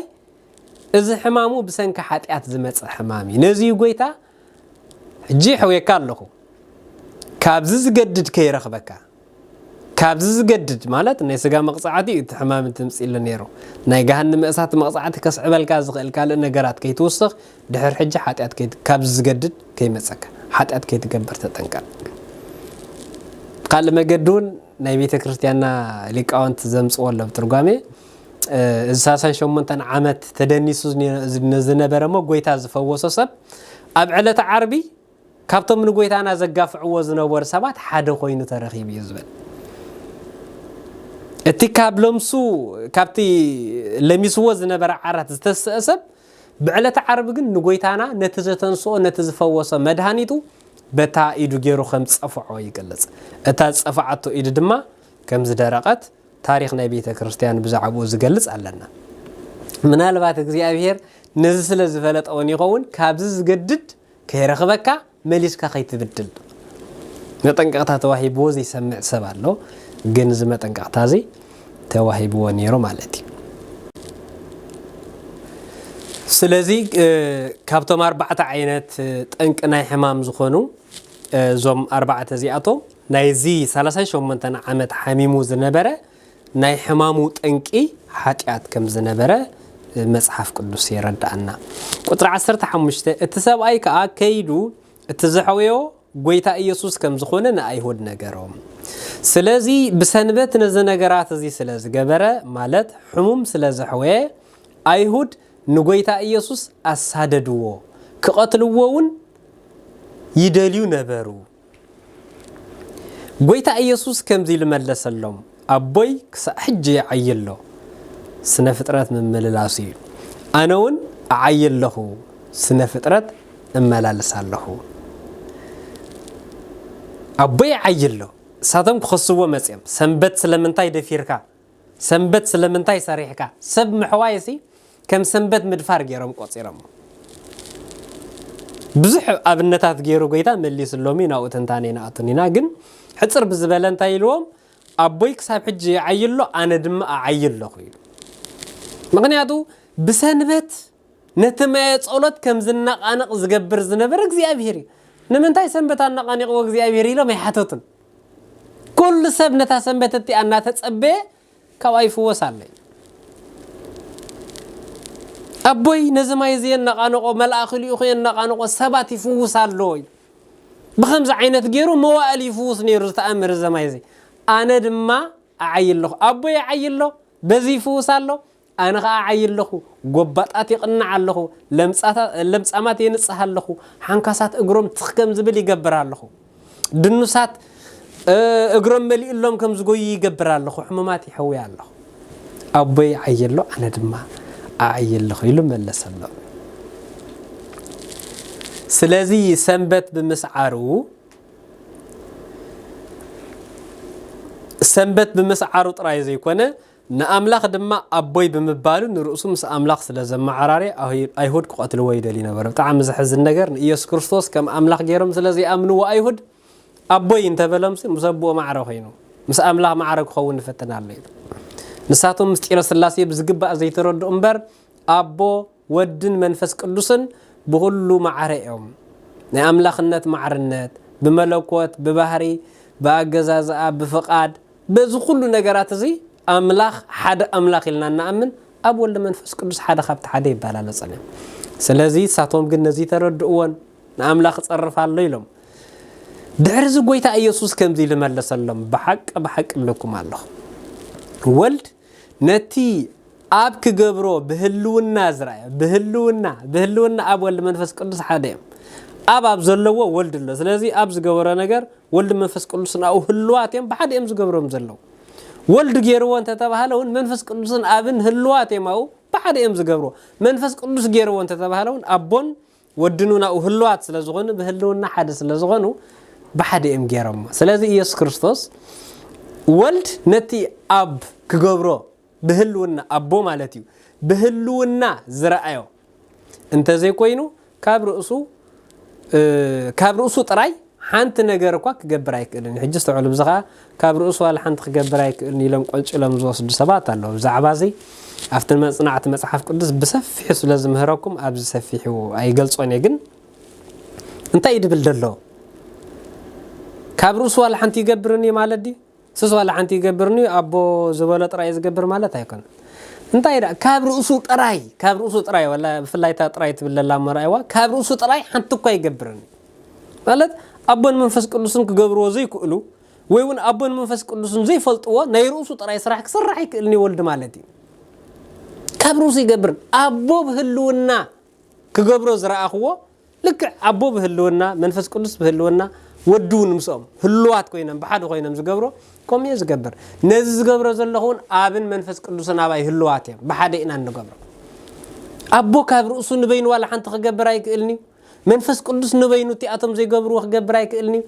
እዚ ሕማሙ ብሰንኪ ሓጢኣት ዝመጸ ሕማም እዩ። ነዚ እዩ ጎይታ፣ ሕጂ ይሕውየካ ኣለኹ፣ ካብዚ ዝገድድ ከይረኽበካ። ካብዚ ዝገድድ ማለት ናይ ስጋ መቕጻዕቲ እዩ፣ እቲ ሕማም እንትምጽእ ኢሉ ነይሩ። ናይ ገሃነም እሳት መቕጻዕቲ ከስዕበልካ ዝኽእል ካልእ ነገራት ከይትውስኽ፣ ድሕር ሕጂ ሓጢኣት ከይት-፣ ካብዚ ዝገድድ ከይመጸካ፣ ሓጢኣት ከይትገብር ተጠንቀቕ። ካልእ መገዲ እውን ናይ ቤተ ክርስቲያንና ሊቃውንቲ ዘምጽዎ ኣሎ ብትርጓሜ፣ እ፣ እዚ ሰላሳን ሸሞንተን ዓመት ተደኒሱ ዝነ-፣ ዝነ-፣ ዝነበረ እሞ ጎይታ ዝፈወሶ ሰብ ኣብ ዕለተ ዓርቢ ካብቶም ንጎይታና ዘጋፍዕዎ ዝነበሩ ሰባት ሓደ ኮይኑ ተረኺቡ እዩ ዝብል። እቲ ካብ ለምሱ፣ ካብቲ ለሚስዎ ዝነበረ ዓራት ዝተስአ ሰብ ብዕለተ ዓርቢ ግን ንጎይታና ነቲ ዘተንስኦ፣ ነቲ ዝፈወሶ መድሃኒቱ በታ ኢዱ ገይሩ ከም ዝጸፍዖ ይገልጽ። እታ ዝጸፍዓቶ ኢዱ ድማ ከም ዝደረቐት ታሪኽ ናይ ቤተ ክርስቲያን ብዛዕባኡ ዝገልጽ ኣለና። ምናልባት እግዚኣብሔር ነዚ ስለ ዝፈለጠ እውን ይኸውን፣ ካብዚ ዝገድድ ከይረኽበካ መሊስካ ከይትብድል መጠንቀቕታ ተዋሂብዎ ዘይሰምዕ ሰብ ኣሎ። ግን እዚ መጠንቀቕታ እዚ ተዋሂብዎ ነይሩ ማለት እዩ። ስለዚ፣ እ፣ ካብቶም ኣርባዕተ ዓይነት፣ እ፣ ጠንቂ ናይ ሕማም ዝኾኑ፣ እ፣ እዞም ኣርባዕተ እዚኣቶም፣ ናይዚ ሰላሳን ሸሞንተን ዓመት ሓሚሙ ዝነበረ ናይ ሕማሙ ጠንቂ ሓጢኣት ከም ዝነበረ፣ እ፣ መጽሓፍ ቅዱስ የረድኣና። ቁጽሪ ዓሰርተ ሓሙሽተ፣ እቲ ሰብኣይ ከኣ ከይዱ እቲ ዘሕወዮ ጎይታ ኢየሱስ ከም ዝኾነ ንኣይሁድ ነገሮም። ስለዚ ብሰንበት ነዚ ነገራት እዚ ስለ ዝገበረ፣ ማለት ሕሙም ስለ ዘሕወየ፣ ኣይሁድ ንጎይታ ኢየሱስ ኣሳደድዎ፣ ክቐትልዎ እውን ይደልዩ ነበሩ። ጎይታ ኢየሱስ ከምዚ ኢሉ መለሰሎም፣ ኣቦይ ክሳዕ ሕጂ ይዓዪ ኣሎ፣ ስነ ፍጥረት ምምልላሱ እዩ። ኣነ እውን እዓዪ ኣለኹ፣ ስነ ፍጥረት እመላልስ ኣለኹ። ኣቦይ ይዓዪ ኣሎ። እሳቶም ክኸስዎ መጽዮም፣ ሰንበት ስለምንታይ ደፊርካ? ሰንበት ስለምንታይ ሰሪሕካ? ሰብ ምሕዋይሲ ከም ሰንበት ምድፋር ገይሮም ቆጺሮሞ። ብዙሕ ኣብነታት ገይሩ ጎይታ መሊስሎም እዩ፣ ናብኡ ትንታነ ይንኣቱን ኢና። ግን ሕጽር ብዝበለ እንታይ ኢልዎም? ኣቦይ ክሳብ ሕጂ ይዓዪ ኣሎ፣ ኣነ ድማ እዓዪ ኣለኹ ኢሉ። ምኽንያቱ ብሰንበት ነቲ ማየ ጸሎት ከም ዝነቓነቕ ዝገብር ዝነበረ እግዚኣብሄር እዩ። ንምንታይ ሰንበት ኣነቓኒቕዎ እግዚኣብሄር ኢሎም ኣይሓተቱን። ኩሉ ሰብ ነታ ሰንበት እቲኣ እናተጸበየ ካብኣ ይፍወስ ኣሎ እዩ። ኣቦይ ነዚ ማይ እዚ የነቓንቖ፣ መልኣኽ ልኢኹ የነቓንቖ፣ ሰባት ይፍውስ ኣሎ እዩ። ብኸምዚ ዓይነት ገይሩ መዋእል ይፍውስ ነይሩ፣ ዝተኣምር እዚ ማይ እዚ። ኣነ ድማ እዓዪ ኣለኹ። ኣቦይ ይዓዪ ኣሎ፣ በዚ ይፍውስ ኣሎ፣ ኣነ ኸዓ እዓዪ ኣለኹ። ጎባጣት የቕንዕ ኣለኹ፣ ለምጻታ-፣ ለምጻማት የንጽህ ኣለኹ፣ ሓንካሳት እግሮም ትኽ ከም ዝብል ይገብር ኣለኹ። ድኑሳት፣ እ፣ እግሮም መሊእሎም ከም ዝጎዩ ይገብር ኣለኹ፣ ሕሙማት ይሕውይ ኣለኹ። ኣቦይ ይዓዪ ኣሎ፣ ኣነ ድማ እዓዪ ኣለኹ ኢሉ መለሰሎም። ስለዚ ሰንበት ብምስዓሩ፣ ሰንበት ብምስዓሩ ጥራይ ዘይኮነ፣ ንኣምላኽ ድማ ኣቦይ ብምባሉ ንርእሱ ምስ ኣምላኽ ስለ ዘመዓራረየ፣ ኣይ-፣ ኣይሁድ ክቐትልዎ ይደልዩ ነበሩ። ብጣዕሚ ዘሕዝን ነገር፣ ንኢየሱስ ክርስቶስ ከም ኣምላኽ ገይሮም ስለ ዘይኣምንዎ ኣይሁድ፣ ኣቦይ እንተበሎምሲ ምስ ኣቦኡ ማዕረ ኮይኑ፣ ምስ ኣምላኽ ማዕረ ክኸውን ይፈትን ኣሎ ኢሉ። ንሳቶም ምስጢረ ሥላሴ ብዝግባእ ዘይተረድኡ እምበር፣ ኣቦ፣ ወድን መንፈስ ቅዱስን ብኹሉ ማዕረ እዮም። ናይ ኣምላኽነት ማዕርነት፣ ብመለኮት፣ ብባህሪ፣ ብኣገዛዝኣ፣ ብፍቓድ፣ በዚ ኩሉ ነገራት እዚ ኣምላኽ ሓደ ኣምላኽ ኢልና እንኣምን፣ ኣብ ወልድ መንፈስ ቅዱስ ሓደ ካብቲ ሓደ ይበላለጽን እዮም። ስለዚ ንሳቶም ግን ነዚ ተረድእዎን ንኣምላኽ ጸርፍ ኣሎ ኢሎም። ድሕሪ እዚ ጎይታ ኢየሱስ ከምዚ ኢሉ መለሰሎም፣ ብሓቂ ብሓቂ እብለኩም ኣለኹ፣ ወልድ ነቲ ኣብ ክገብሮ ብህልውና ዝረኣየ፣ ብህልውና፣ ብህልውና ኣብ ወልድ መንፈስ ቅዱስ ሓደ እዮም። ኣብ ኣብ ዘለዎ ወልድ ኣሎ። ስለዚ ኣብ ዝገበሮ ነገር ወልድ መንፈስ ቅዱስ ናብኡ ህልዋት እዮም፣ ብሓደ እዮም ዝገብሮም ዘለዉ። ወልድ ገይርዎ እንተተባህለ እውን መንፈስ ቅዱስን ኣብን ህልዋት እዮም ኣብኡ፣ ብሓደ እዮም ዝገብርዎ። መንፈስ ቅዱስ ገይርዎ እንተተባህለ እውን ኣቦን ወድን እውን ኣብኡ ህልዋት ስለ ዝኾኑ፣ ብህልውና ሓደ ስለ ዝኾኑ ብሓደ እዮም ገይሮሞ። ስለዚ ኢየሱስ ክርስቶስ ወልድ ነቲ ኣብ ክገብሮ ብህልውና ኣቦ ማለት እዩ። ብህልውና ዝረኣዮ እንተዘይኮይኑ ካብ ርእሱ ካብ ርእሱ ጥራይ ሓንቲ ነገር እኳ ክገብር ኣይክእልን። ሕጂ ስተውዕሉ፣ ብዚ ኸዓ ካብ ርእሱ ዋላ ሓንቲ ክገብር ኣይክእልን ኢሎም ቆንጭሎም ዝወስዱ ሰባት ኣለዉ። ብዛዕባ እዚ ኣብቲ መጽናዕቲ መጽሓፍ ቅዱስ ብሰፊሑ ስለ ዝምህረኩም ኣብዚ ሰፊሑ ኣይገልጾን እየ። ግን እንታይ እዩ ድብል ደሎ? ካብ ርእሱ ዋላ ሓንቲ ይገብርን እዩ ማለት ድዩ? ስስ ዋላ ሓንቲ ይገብርን እዩ፣ ኣቦ ዝበሎ ጥራይ እዩ ዝገብር ማለት ኣይኮነን። እንታይ ደኣ? ካብ ርእሱ ጥራይ፣ ካብ ርእሱ ጥራይ፣ ዋላ ብፍላይ እታ ጥራይ ትብል ዘላ እሞ ረኣይዋ፣ ካብ ርእሱ ጥራይ ሓንቲ እኳ ይገብርን እዩ። ማለት ኣቦን መንፈስ ቅዱስን ክገብርዎ ዘይክእሉ፣ ወይ እውን ኣቦን መንፈስ ቅዱስን ዘይፈልጥዎ ናይ ርእሱ ጥራይ ስራሕ ክሰርሕ ኣይክእልን እዩ ወልድ ማለት እዩ። ካብ ርእሱ ይገብርን። ኣቦ ብህልውና ክገብሮ ዝረኣኽዎ፣ ልክዕ ኣቦ ብህልውና፣ መንፈስ ቅዱስ ብህልውና፣ ወዲ እውን ምስኦም ህልዋት ኮይኖም፣ ብሓደ ኮይኖም ዝገብሮ፣ ከምኡ እየ ዝገብር። ነዚ ዝገብሮ ዘለኹ እውን ኣብን መንፈስ ቅዱስን ኣባይ ህልዋት እዮም፣ ብሓደ ኢና እንገብሮ። ኣቦ ካብ ርእሱ ንበይኑ ዋላ ሓንቲ ክገብር ኣይክእልን እዩ። መንፈስ ቅዱስ ንበይኑ እቲኣቶም ዘይገብርዎ ክገብር ኣይክእልን እዩ።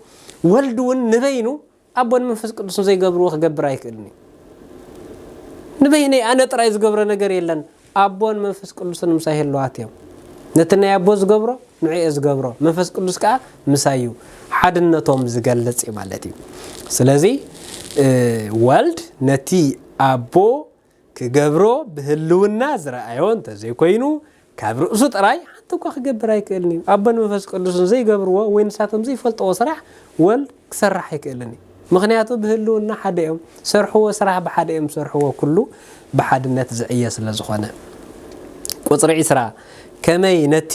ወልድ እውን ንበይኑ ኣቦን መንፈስ ቅዱስን ዘይገብርዎ ክገብር ኣይክእልን እዩ። ንበይነይ ኣነ ጥራይ ዝገብሮ ነገር የለን። ኣቦን መንፈስ ቅዱስን ምሳይ ህልዋት እዮም። ነቲ ናይ ኣቦ ዝገብሮ ንዕኡ ዝገብሮ፣ መንፈስ ቅዱስ ከኣ ምሳይ እዩ። ሓድነቶም ዝገልጽ እዩ ማለት እዩ። ስለዚ እ፣ ወልድ ነቲ ኣቦ ክገብሮ ብህልውና ዝረኣዮ እንተዘይኮይኑ ካብ ርእሱ ጥራይ ሓንቲ እኳ ክገብር ኣይክእልን እዩ። ኣቦን መንፈስ ቅዱስን ዘይገብርዎ ወይ ንሳቶም ዘይፈልጥዎ ስራሕ ወልድ ክሰርሕ ኣይክእልን እዩ። ምኽንያቱ ብህልውና ሓደ እዮም ሰርሕዎ፣ ስራሕ ብሓደ እዮም ሰርሕዎ፣ ኩሉ ብሓድነት ዝዕየ ስለ ዝኾነ። ቁጽሪ ዒስራ፣ ከመይ ነቲ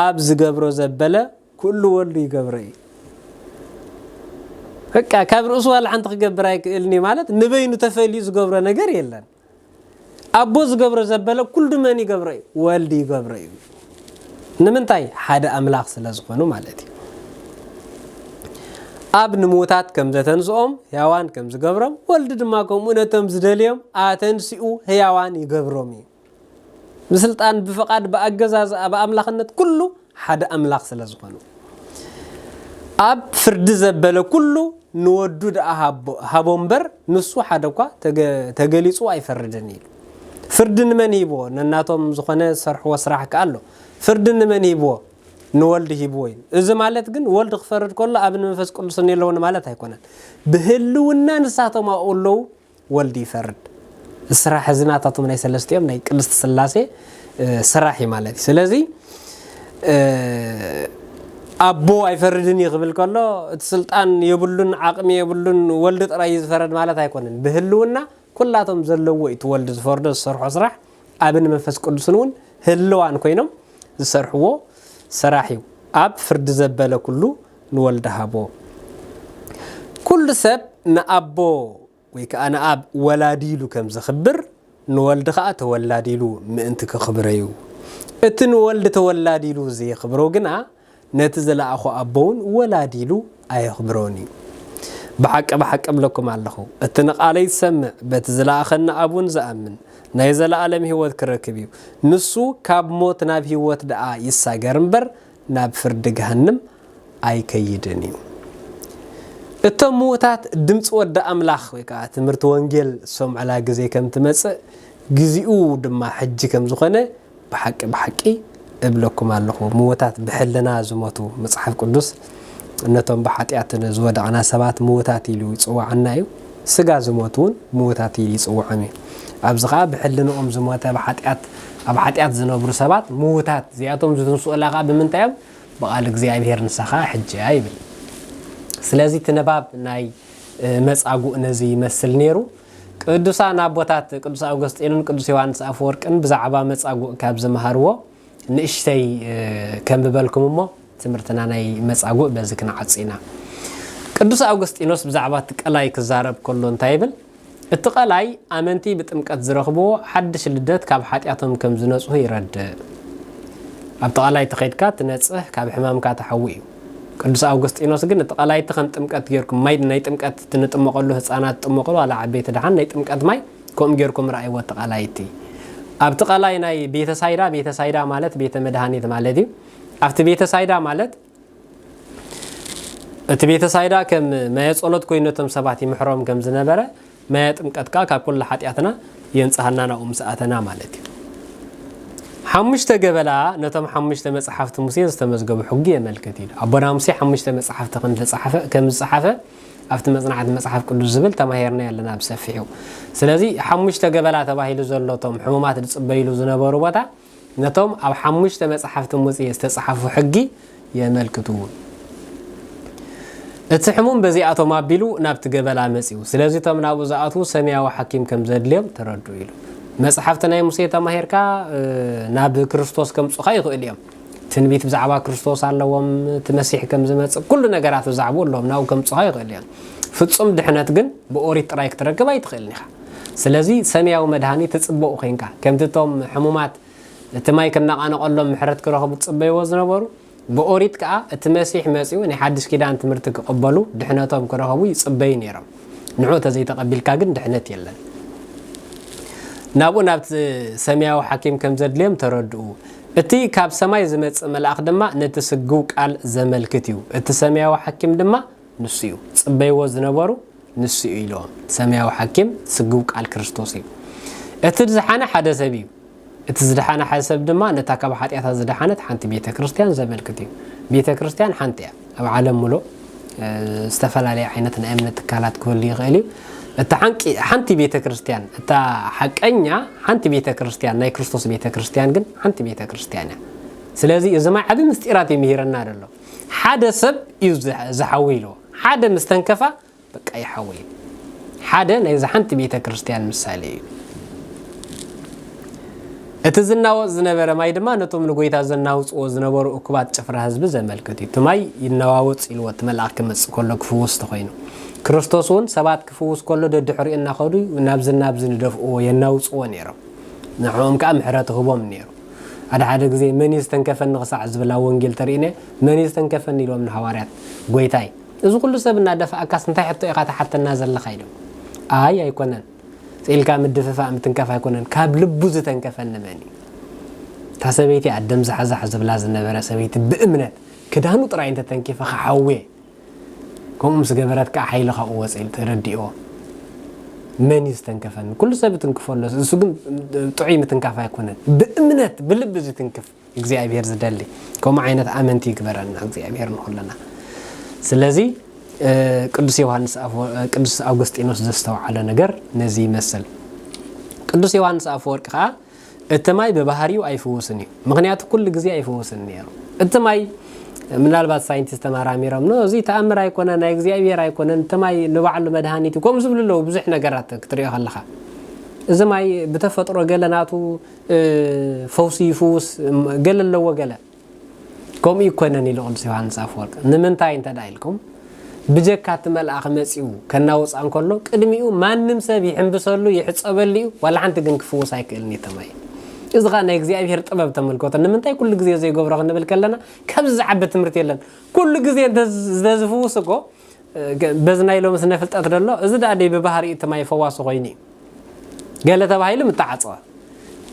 ኣብ ዝገብሮ ዘበለ ኩሉ ወልዱ ይገብሮ እዩ። በቃ ካብ ርእሱ ዋላ ሓንቲ ክገብር ኣይክእልን እዩ ማለት ንበይኑ ተፈልዩ ዝገብሮ ነገር የለን። ኣቦ ዝገብሮ ዘበለ ኩሉ መን ይገብሮ እዩ? ወልድ ይገብሮ እዩ። ንምንታይ? ሓደ ኣምላኽ ስለ ዝኾኑ ማለት እዩ። ኣብ ንምዉታት ከም ዘተንስኦም፣ ህያዋን ከም ዝገብሮም፣ ወልድ ድማ ከምኡ ነቶም ዝደልዮም ኣተንሲኡ ህያዋን ይገብሮም እዩ። ብስልጣን፣ ብፍቓድ፣ ብኣገዛዝኣ፣ ብኣምላኽነት ኩሉ ሓደ ኣምላኽ ስለ ዝኾኑ። ኣብ ፍርዲ ዘበለ ኩሉ ንወዱ ደኣ ሃቦ፣ ሃቦ እምበር ንሱ ሓደ እኳ ተገ-፣ ተገሊጹ ኣይፈርድን ኢሉ። ፍርዲ ንመን ሂብዎ? ነናቶም ዝኾነ ዝሰርሕዎ ስራሕ ከኣ ኣሎ። ፍርዲ ንመን ሂብዎ? ንወልድ ሂብዎ እዩ። እዚ ማለት ግን ወልድ ክፈርድ ከሎ ኣብን መንፈስ ቅዱስን የለውን ማለት ኣይኮነን። ብህልውና ንሳቶም ኣብኡ ኣለዉ፣ ወልድ ይፈርድ። ስራሕ እዚ ናታቶም ናይ ሰለስቲኦም ናይ ቅድስት ስላሴ፣ እ፣ ስራሕ እዩ ማለት እዩ። ስለዚ፣ እ፣ ኣቦ ኣይፈርድን እዩ ክብል ከሎ እቲ ስልጣን የብሉን፣ ዓቕሚ የብሉን፣ ወልድ ጥራይ እዩ ዝፈረድ ማለት ኣይኮነን። ብህልውና ኩላቶም ዘለዎ እቲ ወልድ ዝፈርዶ ዝሰርሖ ስራሕ ኣብን መንፈስ ቅዱስን እውን ህልዋን ኮይኖም ዝሰርሕዎ ስራሕ እዩ። ኣብ ፍርዲ ዘበለ ኩሉ ንወልድ ሃቦ። ኩሉ ሰብ ንኣቦ ወይ ከኣ ንኣብ ወላዲ ኢሉ ከም ዘኽብር፣ ንወልዲ ከኣ ተወላዲ ኢሉ ምእንቲ ከኽብሮ እዩ። እቲ ንወልዲ ተወላዲ ኢሉ ዘየኽብሮ ግና፣ ነቲ ዝለኣኾ ኣቦ እውን ወላዲ ኢሉ ኣየኽብሮን እዩ። ብሓቂ፣ ብሓቂ እብለኩም ኣለኹ፣ እቲ ንቓለይ ዝሰምዕ፣ በቲ ዝለኣኸኒ ኣብ እውን ዝኣምን፣ ናይ ዘለኣለም ህይወት ክረክብ እዩ። ንሱ ካብ ሞት ናብ ህይወት ደኣ ይሳገር እምበር፣ ናብ ፍርዲ ገሃንም ኣይከይድን እዩ። እቶም ምዉታት ድምፂ ወዲ ኣምላኽ ወይ ከዓ ትምህርቲ ወንጌል ዝሰምዑላ ግዜ ከም ትመፅእ፣ ግዜኡ ድማ ሕጂ ከም ዝኾነ ብሓቂ፣ ብሓቂ እብለኩም ኣለኹ። ምዉታት ብሕልና ዝሞቱ፣ መፅሓፍ ቅዱስ ነቶም ብሓጢኣት ዝወደቕና ሰባት ምዉታት ኢሉ ይፅውዓና እዩ። ስጋ ዝሞቱ እውን ምዉታት ኢሉ ይፅውዖም እዩ። ኣብዚ ኸዓ ብሕልንኦም ዝሞተ፣ ብሓጢኣት፣ ኣብ ሓጢኣት ዝነብሩ ሰባት ምዉታት፣ እዚኣቶም ዝትንስኡላ ኸዓ ብምንታይ እዮም? ብቓል እግዚኣብሔር፣ ንሳ ኸዓ ሕጂ እያ ይብል። ስለዚ እቲ ንባብ ናይ፣ እ፣ መጻጉዕ ነዚ ይመስል ነይሩ። ቅዱሳን ኣቦታት ቅዱስ ኣውገስጢኖን ቅዱስ ዮሃንስ ኣፈወርቅን ብዛዕባ መጻጉዕ ካብ ዝመሃርዎ ንእሽተይ፣ እ፣ ከንብበልኩም እሞ ትምህርትና ናይ መጻጉዕ በዚ ክንዓጽ ኢና። ቅዱስ ኣውገስጢኖስ ብዛዕባ እቲ ቀላይ ክዛረብ ከሎ እንታይ ይብል? እቲ ቀላይ ኣመንቲ ብጥምቀት ዝረኽብዎ ሓድሽ ልደት ካብ ሓጢኣቶም ከም ዝነጽሁ ይረድእ። ኣብቲ ቀላይ ተኸይድካ ትነጽህ፣ ካብ ሕማምካ ትሓዊ እዩ። ቅዱስ ኣውገስጢኖስ ግን እቲ ቀላይ እቲ ከም ጥምቀት ጌርኩም፣ ማይ ናይ ጥምቀት እቲ ንጥመቐሉ፣ ህፃናት ዝጥመቐሉ፣ ዋላ ዓበይቲ ደሓን ናይ ጥምቀት ማይ ከምኡ ጌርኩም ረኣይዎ እቲ ቀላይ እቲ። ኣብቲ ቀላይ ናይ ቤተሳይዳ፣ ቤተሳይዳ ማለት ቤተ መድሃኒት ማለት እዩ። ኣብቲ ቤተሳይዳ ማለት እቲ ቤተሳይዳ ከም ማየ ጸሎት ኮይኑ ነቶም ሰባት ይምሕሮም ከም ዝነበረ፣ ማየ ጥምቀት ከኣ ካብ ኩሉ ሓጢኣትና የንጽሃና ናብኡ ምስ ኣተና ማለት እዩ። ሓሙሽተ ገበላ ነቶም ሓሙሽተ መጽሓፍቲ ሙሴ ዝተመዝገቡ ሕጊ የመልክት እዩ። ኣቦና ሙሴ ሓሙሽተ መጽሓፍቲ ከም ዝተጻሕፈ፣ ከም ዝጸሓፈ ኣብቲ መጽናዕቲ መጽሓፍ ቅዱስ ዝብል ተማሂርና ኣለና ብሰፊሑ። ስለዚ ሓሙሽተ ገበላ ተባሂሉ ዘሎ እቶም ሕሙማት ዝጽበይሉ ዝነበሩ ቦታ ነቶም ኣብ ሓሙሽተ መጽሓፍቲ ሙሴ ዝተጻሕፉ ሕጊ የመልክቱ። እቲ ሕሙም በዚኣቶም ኣቢሉ ናብቲ ገበላ መጺኡ። ስለዚ እቶም ናብኡ ዝኣትዉ ሰማያዊ ሓኪም ከም ዘድልዮም ተረድኡ ኢሉ። መጽሓፍቲ ናይ ሙሴ ተማሂርካ፣ እ፣ ናብ ክርስቶስ ከምጹኻ ይኽእሉ እዮም። ትንቢት ብዛዕባ ክርስቶስ ኣለዎም፣ እቲ መሲሕ ከም ዝመጽእ ኩሉ ነገራት ብዛዕባኡ ኣለዎም፣ ናብኡ ከምጹኻ ይኽእሉ እዮም። ፍጹም ድሕነት ግን ብኦሪት ጥራይ ክትረክብ ኣይትኽእልን ኢኻ። ስለዚ ሰማያዊ መድሃኒት ትጽበኡ ኮይንካ፣ ከምቲ እቶም ሕሙማት እቲ ማይ ክነቓነቐሎም ምሕረት ክረኽቡ ዝጽበይዎ ዝነበሩ፣ ብኦሪት ከኣ እቲ መሲሕ መጺኡ ናይ ሓድሽ ኪዳን ትምህርቲ ክቕበሉ ድሕነቶም ክረኽቡ ይጽበዩ ነይሮም። ንዑ ተዘይተቐቢልካ ግን ድሕነት የለን። ናብኡ ናብቲ ሰማያዊ ሓኪም ከም ዘድልዮም ተረድኡ። እቲ ካብ ሰማይ ዝመጽእ መልኣኽ ድማ ነቲ ስግው ቃል ዘመልክት እዩ። እቲ ሰማያዊ ሓኪም ድማ ንሱ እዩ። ጽበይዎ ዝነበሩ ንሱ እዩ ኢልዎም። ሰማያዊ ሓኪም ስግው ቃል ክርስቶስ እዩ። እቲ ዝሓነ ሓደ ሰብ እዩ። እቲ ዝደሓነ ሓደ ሰብ ድማ ነታ ካብ ሓጢኣታ ዝደሓነት ሓንቲ ቤተ ክርስቲያን ዘመልክት እዩ። ቤተ ክርስቲያን ሓንቲ እያ። ኣብ ዓለም ሙሉእ፣ እ፣ ዝተፈላለየ ዓይነት ናይ እምነት ትካላት ክህሉ ይኽእል እዩ። እታ ሓንቂ-፣ ሓንቲ ቤተ ክርስቲያን፣ እታ ሓቀኛ ሓንቲ ቤተ ክርስቲያን፣ ናይ ክርስቶስ ቤተ ክርስቲያን ግን ሓንቲ ቤተ ክርስቲያን እያ። ስለዚ እዚ ማይ ዓቢ ምስጢራት እዩ ምሂረና ዘሎ። ሓደ ሰብ እዩ ዝሓ-፣ ዝሓዊ ኢልዎ። ሓደ ምስ ተንከፋ በቃ ይሓዊ። ሓደ ናይዚ ሓንቲ ቤተ ክርስቲያን ምሳሌ እዩ። እቲ ዝናወጽ ዝነበረ ማይ ድማ ነቶም ንጎይታ ዘናውጽዎ ዝነበሩ እኩባት ጭፍራ ህዝቢ ዘመልክት እዩ። እቲ ማይ ይነዋወጽ ኢልዎ እቲ መልኣኽ ክመጽእ ከሎ ክፍውስ ተኾይኑ። ክርስቶስ እውን ሰባት ክፍውስ ከሎ ደድሕሪኡ እናኸዱ ናብዚ ናብዚ ንደፍእዎ የናውጽዎ ነይሮም። ንዕኦም ከኣ ምሕረት ህቦም ነይሩ። ሓደ ሓደ ግዜ መን እዩ ዝተንከፈኒ ክሳዕ ዝብል ኣብ ወንጌል ተርእይነ፣ መን እዩ ዝተንከፈኒ ኢልዎም ንሃዋርያት፣ ጎይታይ። እዚ ኩሉ ሰብ እናደፋእካስ እንታይ ሕቶ ኢኻ ትሓተና ዘለኻ ኢሎም። ኣይ ኣይኮነን። ስኢልካ ምድፍፋእ ምትንካፍ ኣይኮነን። ካብ ልቡ ዝተንከፈኒ መን እዩ? እታ ሰበይቲ ኣደም ዛሕዛሕ ዝብላ ዝነበረ ሰበይቲ ብእምነት ክዳኑ ጥራይ እንተተንኪፈ ክሓውየ። ከምኡ ምስ ገበረት ከዓ ሓይሊ ካብኡ ወፀ ኢሉ ተረዲኦ። መን እዩ ዝተንከፈኒ? ኩሉ ሰብ ይትንክፎ ኣሎ። እሱ ግን ጥዑይ ምትንካፍ ኣይኮነን። ብእምነት ብልቢ ዝትንክፍ እግዚኣብሔር ዝደሊ። ከምኡ ዓይነት ኣመንቲ ይግበረና እግዚኣብሔር ንኹልና። ስለዚ እ፣ ቅዱስ ዮሃንስ ኣፈወ-፣ ቅዱስ ኣውግስጢኖስ ዘስተውዓለ ነገር ነዚ ይመስል። ቅዱስ ዮሃንስ ኣፈወርቂ ከዓ እቲ ማይ ብባህሪኡ ኣይፍውስን እዩ። ምኽንያቱ ኩሉ ግዜ ኣይፍውስን ነይሩ። እቲ ማይ ምናልባት ሳይንቲስት ተመራሚሮም፣ "ኖ፣ እዚ ተኣምር ኣይኮነን፣ ናይ እግዚኣብሔር ኣይኮነን፣ እቲ ማይ ንባዕሉ መድሃኒት እዩ" ከምኡ ዝብሉ ኣለዉ። ብዙሕ ነገራት ክትሪኦ ከለኻ እዚ ማይ ብተፈጥሮ ገለ ናቱ፣ እ፣ ፈውሲ ይፍውስ፣ ገለ ኣለዎ ገለ። ከምኡ ይኮነን ኢሉ ቅዱስ ዮሃንስ ኣፈወርቂ። ንምንታይ እንተ ደኣ ኢልኩም፣ ብጀካ እቲ መልኣኽ መጺኡ ከናውጻ እንከሎ፣ ቅድሚኡ ማንም ሰብ ይሕንብሰሉ፣ ይሕጸበሉ እዩ፣ ዋላ ሓንቲ ግን ክፍውስ ኣይክእልን እዩ ተማሂሩ። እዚ ኸኣ ናይ እግዚኣብሔር ጥበብ ተመልከቶ። ንምንታይ ኩሉ ግዜ ዘይገብሮ ክንብል ከለና፣ ካብዚ ዝዓቢ ትምህርቲ የለን። ኩሉ ግዜ እንተ ዝ-፣ እንተ ዝፍውስ እኮ፣ ገ-፣ በዚ ናይ ሎሚ ስነ ፍልጠት ደሎ፣ እዚ ደኣ ደይ ብባህሪኡ እቲ ማይ ፈዋሲ ኮይኑ እዩ። ገለ ተባሂሉ ምተዓጸወ።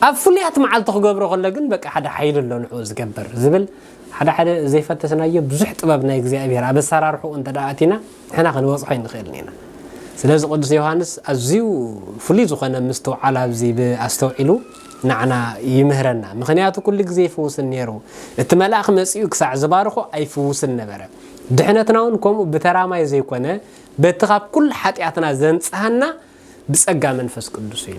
ኣብ ፍሉያት መዓልቲ ክገብሮ ከሎ ግን በቃ ሓደ ሓይሊ ኣሎ ንዕኡ ዝገብር ዝብል ሓደ ሓደ ዘይፈተሽናዮ ብዙሕ ጥበብ ናይ እግዚኣብሔር ኣብ ኣሰራርሕኡ እንተ ደኣ ኣቲና ንሕና ክንበጽሖ ኣይንኽእልን ኢና። ስለዚ ቅዱስ ዮሃንስ ኣዝዩ ፍሉይ ዝኾነ ምስትውዓል ኣብዚ ብኣስተውዒሉ ንዓና ይምህረና። ምኽንያቱ ኩሉ ግዜ ይፍውስን ነይሩ። እቲ መልኣኽ መጺኡ ክሳዕ ዝባርኾ ኣይፍውስን ነበረ። ድሕነትና እውን ከምኡ ብተራ ማይ ዘይኮነ በቲ ካብ ኩሉ ሓጢኣትና ዘንጽሃና ብጸጋ መንፈስ ቅዱስ እዩ።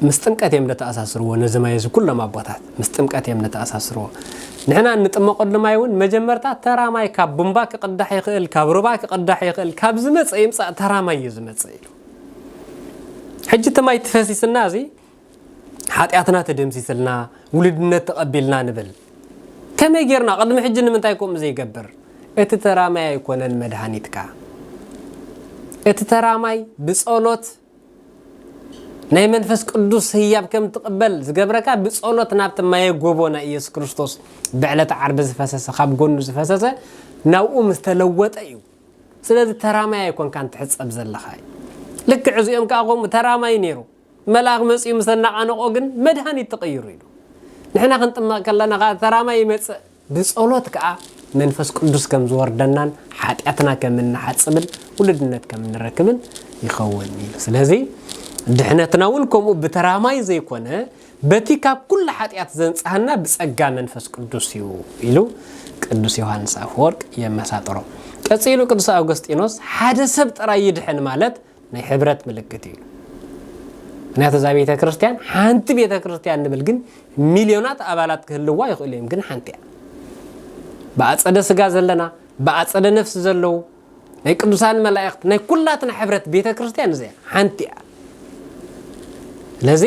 ምስ ጥምቀት እዮም ዘተኣሳስርዎ፣ ነዚ ማይ እዚ ኩሎም ኣቦታት ምስ ጥምቀት እዮም ዘተኣሳስርዎ። ንሕና እንጥመቐሉ ማይ እውን መጀመርታ ተራ ማይ ካብ ቡምባ ክቕዳሕ ይኽእል፣ ካብ ሩባ ክቕዳሕ ይኽእል፣ ካብ ዝመጸ ይምጻእ ተራ ማይ እዩ ዝመጽእ ኢሉ። ሕጂ እቲ ማይ ተፈሲስና እዚ ሓጢኣትና ተደምሲስልና፣ ውሉድነት ተቐቢልና ንብል። ከመይ ጌርና? ቅድሚ ሕጂ ንምንታይ ከምኡ ዘይገብር? እቲ ተራ ማይ ኣይኮነን መድሃኒትካ። እቲ ተራ ማይ ብጸሎት ናይ መንፈስ ቅዱስ ህያብ ከም ትቕበል ዝገብረካ ብጸሎት ናብቲ ማየ ጎቦ ናይ ኢየሱስ ክርስቶስ ብዕለተ ዓርቢ ዝፈሰሰ፣ ካብ ጎኑ ዝፈሰሰ ናብኡ ምስ ተለወጠ እዩ። ስለዚ ተራ ማይ ኣይኮንካን ትሕጸብ ዘለኻ እዩ። ልክዕ እዚኦም ከኣ ከምኡ ተራ ማይ ነይሩ። መልኣኽ መጺኡ ምስ ኣነቓነቖ ግን መድሃኒት ተቐይሩ ኢሉ። ንሕና ክንጥመቕ ከለና ከኣ ተራ ማይ ይመጽእ፣ ብጸሎት ከኣ መንፈስ ቅዱስ ከም ዝወርደናን ሓጢኣትና ከም እንሓጽብን ውሉድነት ከም እንረክብን ይኸውን ኢሉ። ስለዚ ድሕነትና እውን ከምኡ ብተራማይ ዘይኮነ፣ በቲ ካብ ኩሉ ሓጢኣት ዘንጽሃና ብጸጋ መንፈስ ቅዱስ እዩ ኢሉ ቅዱስ ዮሃንስ ኣፈወርቅ የመሳጥሮ። ቀጺሉ ቅዱስ ኣውገስጢኖስ ሓደ ሰብ ጥራይ ይድሕን ማለት ናይ ሕብረት ምልክት እዩ። ምክንያቱ እዛ ቤተ ክርስቲያን ሓንቲ ቤተ ክርስቲያን ንብል፣ ግን ሚልዮናት ኣባላት ክህልዋ ይኽእሉ እዮም፣ ግን ሓንቲ እያ። ብኣጸደ ስጋ ዘለና፣ ብኣጸደ ነፍሲ ዘለዉ ናይ ቅዱሳን መላእኽት ናይ ኩላትና ሕብረት ቤተ ክርስቲያን እዚኣ ሓንቲ እያ። ስለዚ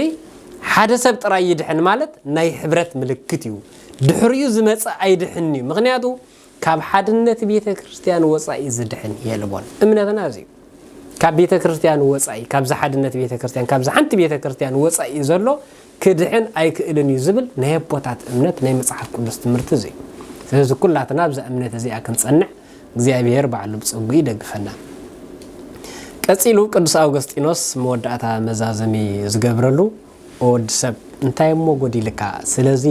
ሓደ ሰብ ጥራይ ይድሕን ማለት ናይ ሕብረት ምልክት እዩ። ድሕሪኡ ዝመጽእ ኣይድሕን እዩ። ምክንያቱ ካብ ሓድነት ቤተ ክርስቲያን ወጻኢ ዝድሕን የልቦን። እምነትና እዚ እዩ። ካብ ቤተ ክርስቲያን ወጻኢ፣ ካብዚ ሓድነት ቤተ ክርስቲያን፣ ካብዚ ሓንቲ ቤተ ክርስቲያን ወጻኢ ዘሎ ክድሕን ኣይክእልን እዩ ዝብል ናይ ኣቦታት እምነት ናይ መጽሓፍ ቅዱስ ትምህርቲ እዚ እዩ። ስለዚ ኩላትና ኣብዛ እምነት እዚኣ ክንጸንዕ እግዚኣብሔር ባዕሉ ብጸጉ ይደግፈና። ቀጺሉ ቅዱስ ኣውገስጢኖስ መወዳእታ መዛዘሚ ዝገብረሉ፣ "ኦ ወዲ ሰብ፣ እንታይ እሞ ጎዲልካ? ስለዚ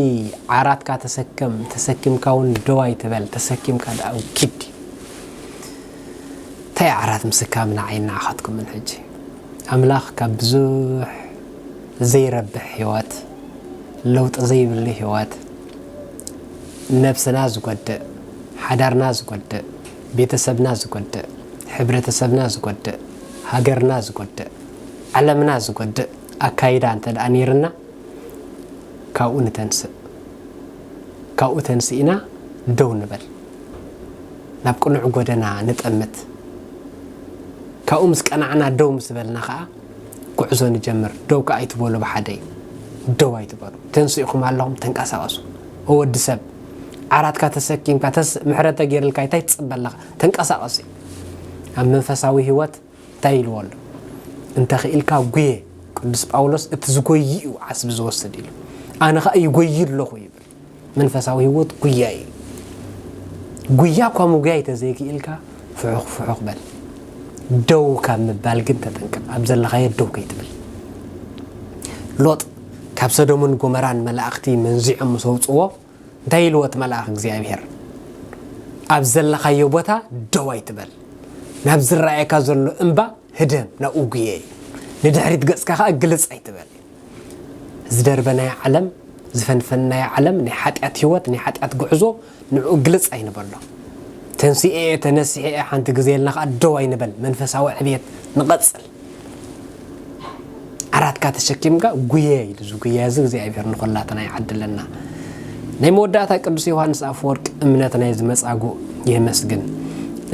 ዓራትካ ተሰከም፣ ተሰኪምካ እውን ደው ኣይትበል፣ ተሰኪምካ ደኣ ኪድ። እንታይ ዓራት ምስካም ንዓይ እናዓኸትኩምን ሕጂ?" ኣምላኽ ካብ ብዙሕ ዘይረብሕ ህይወት፣ ለውጢ ዘይብሉ ህይወት፣ ነብስና ዝጎድእ፣ ሓዳርና ዝጎድእ፣ ቤተሰብና ዝጎድእ፣ ሕብረተሰብና ዝጎድእ፣ ሃገርና ዝጎድእ፣ ዓለምና ዝጎድእ ኣካይዳ እንተ ደኣ ነይርና፣ ካብኡ ንተንስእ። ካብኡ ተንሲእና ደው ንበል። ናብ ቅኑዕ ጎደና ንጠምት። ካብኡ ምስ ቀናዕና፣ ደው ምስ በልና ኸዓ ጉዕዞ ንጀምር። ደው ከኣ ኣይትበሉ ብሓደ እዩ። ደው ኣይትበሉ። ተንሲእኹም ኣለኹም፣ ተንቀሳቐሱ። ኦ ወዲ ሰብ፣ ዓራትካ ተሰኪምካ፣ ተስ-፣ ምሕረት ተገይርልካ፣ እንታይ ትጽበ ኣለኻ? ተንቀሳቐስ እዩ። ኣብ መንፈሳዊ ህይወት እንታይ ኢልዎ ኣሎ? "እንተ ኽኢልካ ጉየ።" ቅዱስ ጳውሎስ፣ "እቲ ዝጎይ እዩ ዓስቢ ዝወስድ" ኢሉ። "ኣነ ኸኣ ይጎይ ኣለኹ" ይብል። መንፈሳዊ ህይወት ጉያ እዩ። ጉያ እኳ ምጉያይ ተዘይክኢልካ፣ ፍሑኽ ፍሑኽ በል። ደው ካብ ምባል ግን ተጠንቀቕ። ኣብ ዘለኻዮ ደው ከይትብል። ሎጥ ካብ ሰዶምን ጎመራን መላእኽቲ መንዚዖም ምስ ኣውጽዎ፣ እንታይ ኢልዎ እቲ መልኣኽ እግዚኣብሔር? "ኣብ ዘለኻዮ ቦታ ደው ኣይትበል። ናብ ዝረኣየካ ዘሎ እምባ ህደም፣ ናብኡ ጉየ እዩ። ንድሕሪት ገጽካ ኸኣ ግልጽ ኣይትበል" እዩ። ዝደርበናዮ ዓለም፣ ዝፈንፈንናዮ ዓለም፣ ናይ ሓጢኣት ህይወት፣ ናይ ሓጢኣት ጉዕዞ፣ ንዕኡ ግልጽ ኣይንበሎ። ተንሲኤ እየ፣ ተነሲሐ እየ ሓንቲ ግዜ ኢልና ኸኣ ደው ኣይንበል። መንፈሳዊ ዕብየት ንቐጽል። ዓራትካ ተሸኪምካ ጉየ ኢሉ፣ እዚ ጉያ እዚ እግዚኣብሔር ንኹላትና ይዓድለና። ናይ መወዳእታ ቅዱስ ዮሃንስ ኣፈወርቅ እምነት ናይ ዝመጻጉእ የመስግን።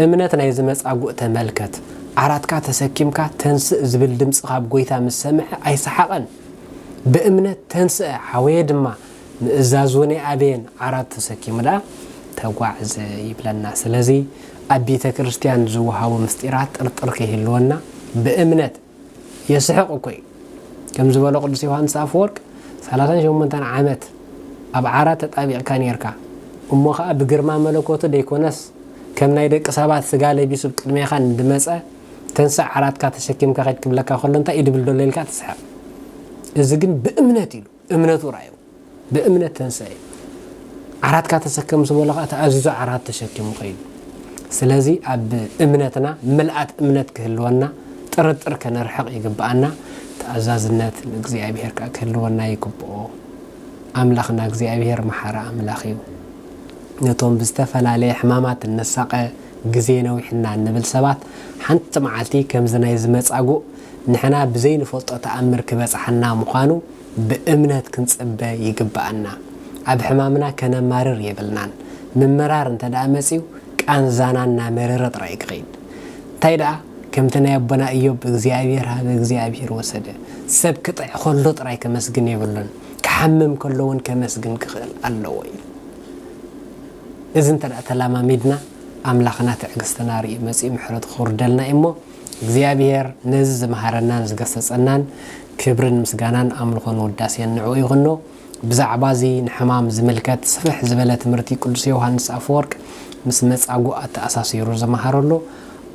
እምነት ናይ ዝመጻጉእ ተመልከት። ዓራትካ ተሰኪምካ ተንስእ ዝብል ድምጺ ካብ ጎይታ ምስ ሰምዐ ኣይሰሓቐን። ብእምነት ተንስአ፣ ሓወየ ድማ ምእዛዝ እውን ኣይኣበየን፣ ዓራት ተሰኪሙ ደኣ ተጓዕዘ ይብለና። ስለዚ ኣብ ቤተ ክርስቲያን ዝወሃቡ ምስጢራት ጥርጥር ከይህልወና ብእምነት፣ የስሕቕ እኮ እዩ። ከም ዝበሎ ቅዱስ ዮሃንስ ኣፈወርቅ፣ ሰላሳን ሸሞንተን ዓመት ኣብ ዓራት ተጣቢቕካ ኔርካ፣ እሞ ኸኣ ብግርማ መለኮቱ ደይኮነስ ከም ናይ ደቂ ሰባት ስጋ ለቢሱ ቅድሜኻ እንድመጸ፣ "ተንሳእ፣ ዓራትካ ተሸኪምካ ኸድ" ክብለካ ከሎ እንታይ ኢድብል ደሎ ኢልካ ትስሕቕ። እዚ ግን ብእምነት ኢሉ፣ እምነቱ ርኣዩ። ብእምነት ተንስአ። ዓራትካ ተሰከም ዝበሎ ኸኣ ተኣዚዙ ዓራት ተሸኪሙ ኸይዱ። ስለዚ ኣብ እምነትና ምልኣት እምነት ክህልወና፣ ጥርጥር ከነርሕቕ ይግብኣና፣ ተኣዛዝነት ንእግዚኣብሔር ከኣ ክህልወና ይግብኦ። ኣምላኽና እግዚኣብሔር መሓሪ ኣምላኽ እዩ። ነቶም ብዝተፈላለየ ሕማማት እንሳቐ፣ ግዜ ነዊሕና እንብል ሰባት፣ ሓንቲ መዓልቲ ከምዚ ናይ ዝመጻጉእ ንሕና ብዘይንፈልጦ ተኣምር ክበጽሓና ምዃኑ ብእምነት ክንጽበ ይግብኣና። ኣብ ሕማምና ከነማርር የብልናን። ምምራር እንተ ደኣ መጺኡ፣ ቃንዛና እናመረረ ጥራይ ክኸይድ። እንታይ ደኣ፣ ከምቲ ናይ ኣቦና ኢዮብ፣ "እግዚኣብሔር ሃበ፣ እግዚኣብሔር ወሰደ." ሰብ ክጥዕ ከሎ ጥራይ ከመስግን የብሉን፣ ክሓምም ከሎ እውን ከመስግን ክኽእል ኣለዎ እዩ። እዚ እንተ ደኣ ተለማሚድና፣ ኣምላኽና ትዕግስትና ርእዩ መጺኡ ምሕረቱ ክውርደልና እዩ እሞ፣ እግዚኣብሔር ነዚ ዝመሃረናን ዝገሰጸናን ክብርን ምስጋናን ኣምልኾን ውዳሴን ንዕኡ ይኹኖ። ብዛዕባ እዚ ንሕማም ዝምልከት ስፍሕ ዝበለ ትምህርቲ ቅዱስ ዮሃንስ ኣፈወርቅ ምስ መጻጉዕ ኣተኣሳሲሩ ዝመሃረሉ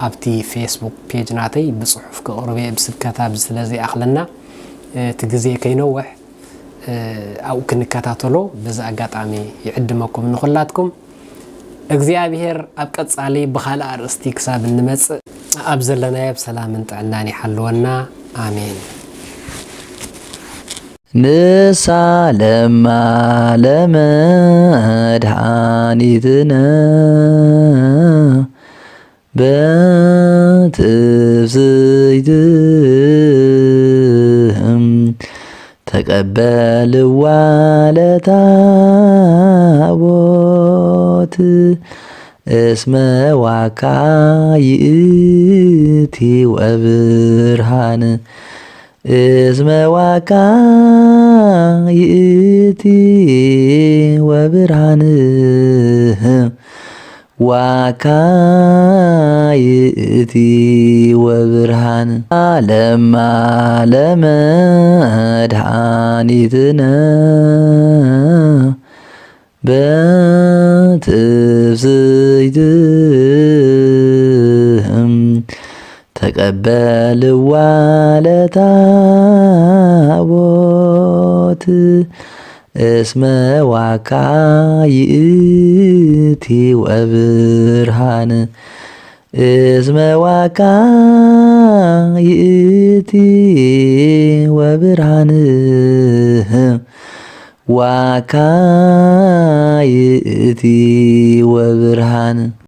ኣብቲ ፌስቡክ ፔጅ ናተይ ብጽሑፍ ክቕርብ እየ፣ ብስብከታ ስለ ዘይኣኽለና፣ እቲ ግዜ ከይነውሕ፣ ኣብኡ ክንከታተሎ በዚ ኣጋጣሚ ይዕድመኩም ንኹላትኩም። እግዚኣብሔር ኣብ ቀጻሊ ብኻልእ ኣርእስቲ ክሳብ እንመጽእ ኣብ ዘለናዮ ብሰላምን ጥዕናን ይሓልወና። ኣሜን። ንሳ ለማ ለመድኃኒትነ በትፍስሕት ተቀበልዋ ለታቦት እስመ ዋካ ይእቲ ወብርሃን እስመ ዋካ ይእቲ ወብርሃን ዋካ ይእቲ ወብርሃን ለማ ለመድኃኒትነ በትፍስሕት ተቀበልዋ ለታቦት እስመ ዋካ ይእቲ ወብርሃን እስመ ዋካ ይእቲ ወብርሃን ዋካ ይእቲ ወብርሃን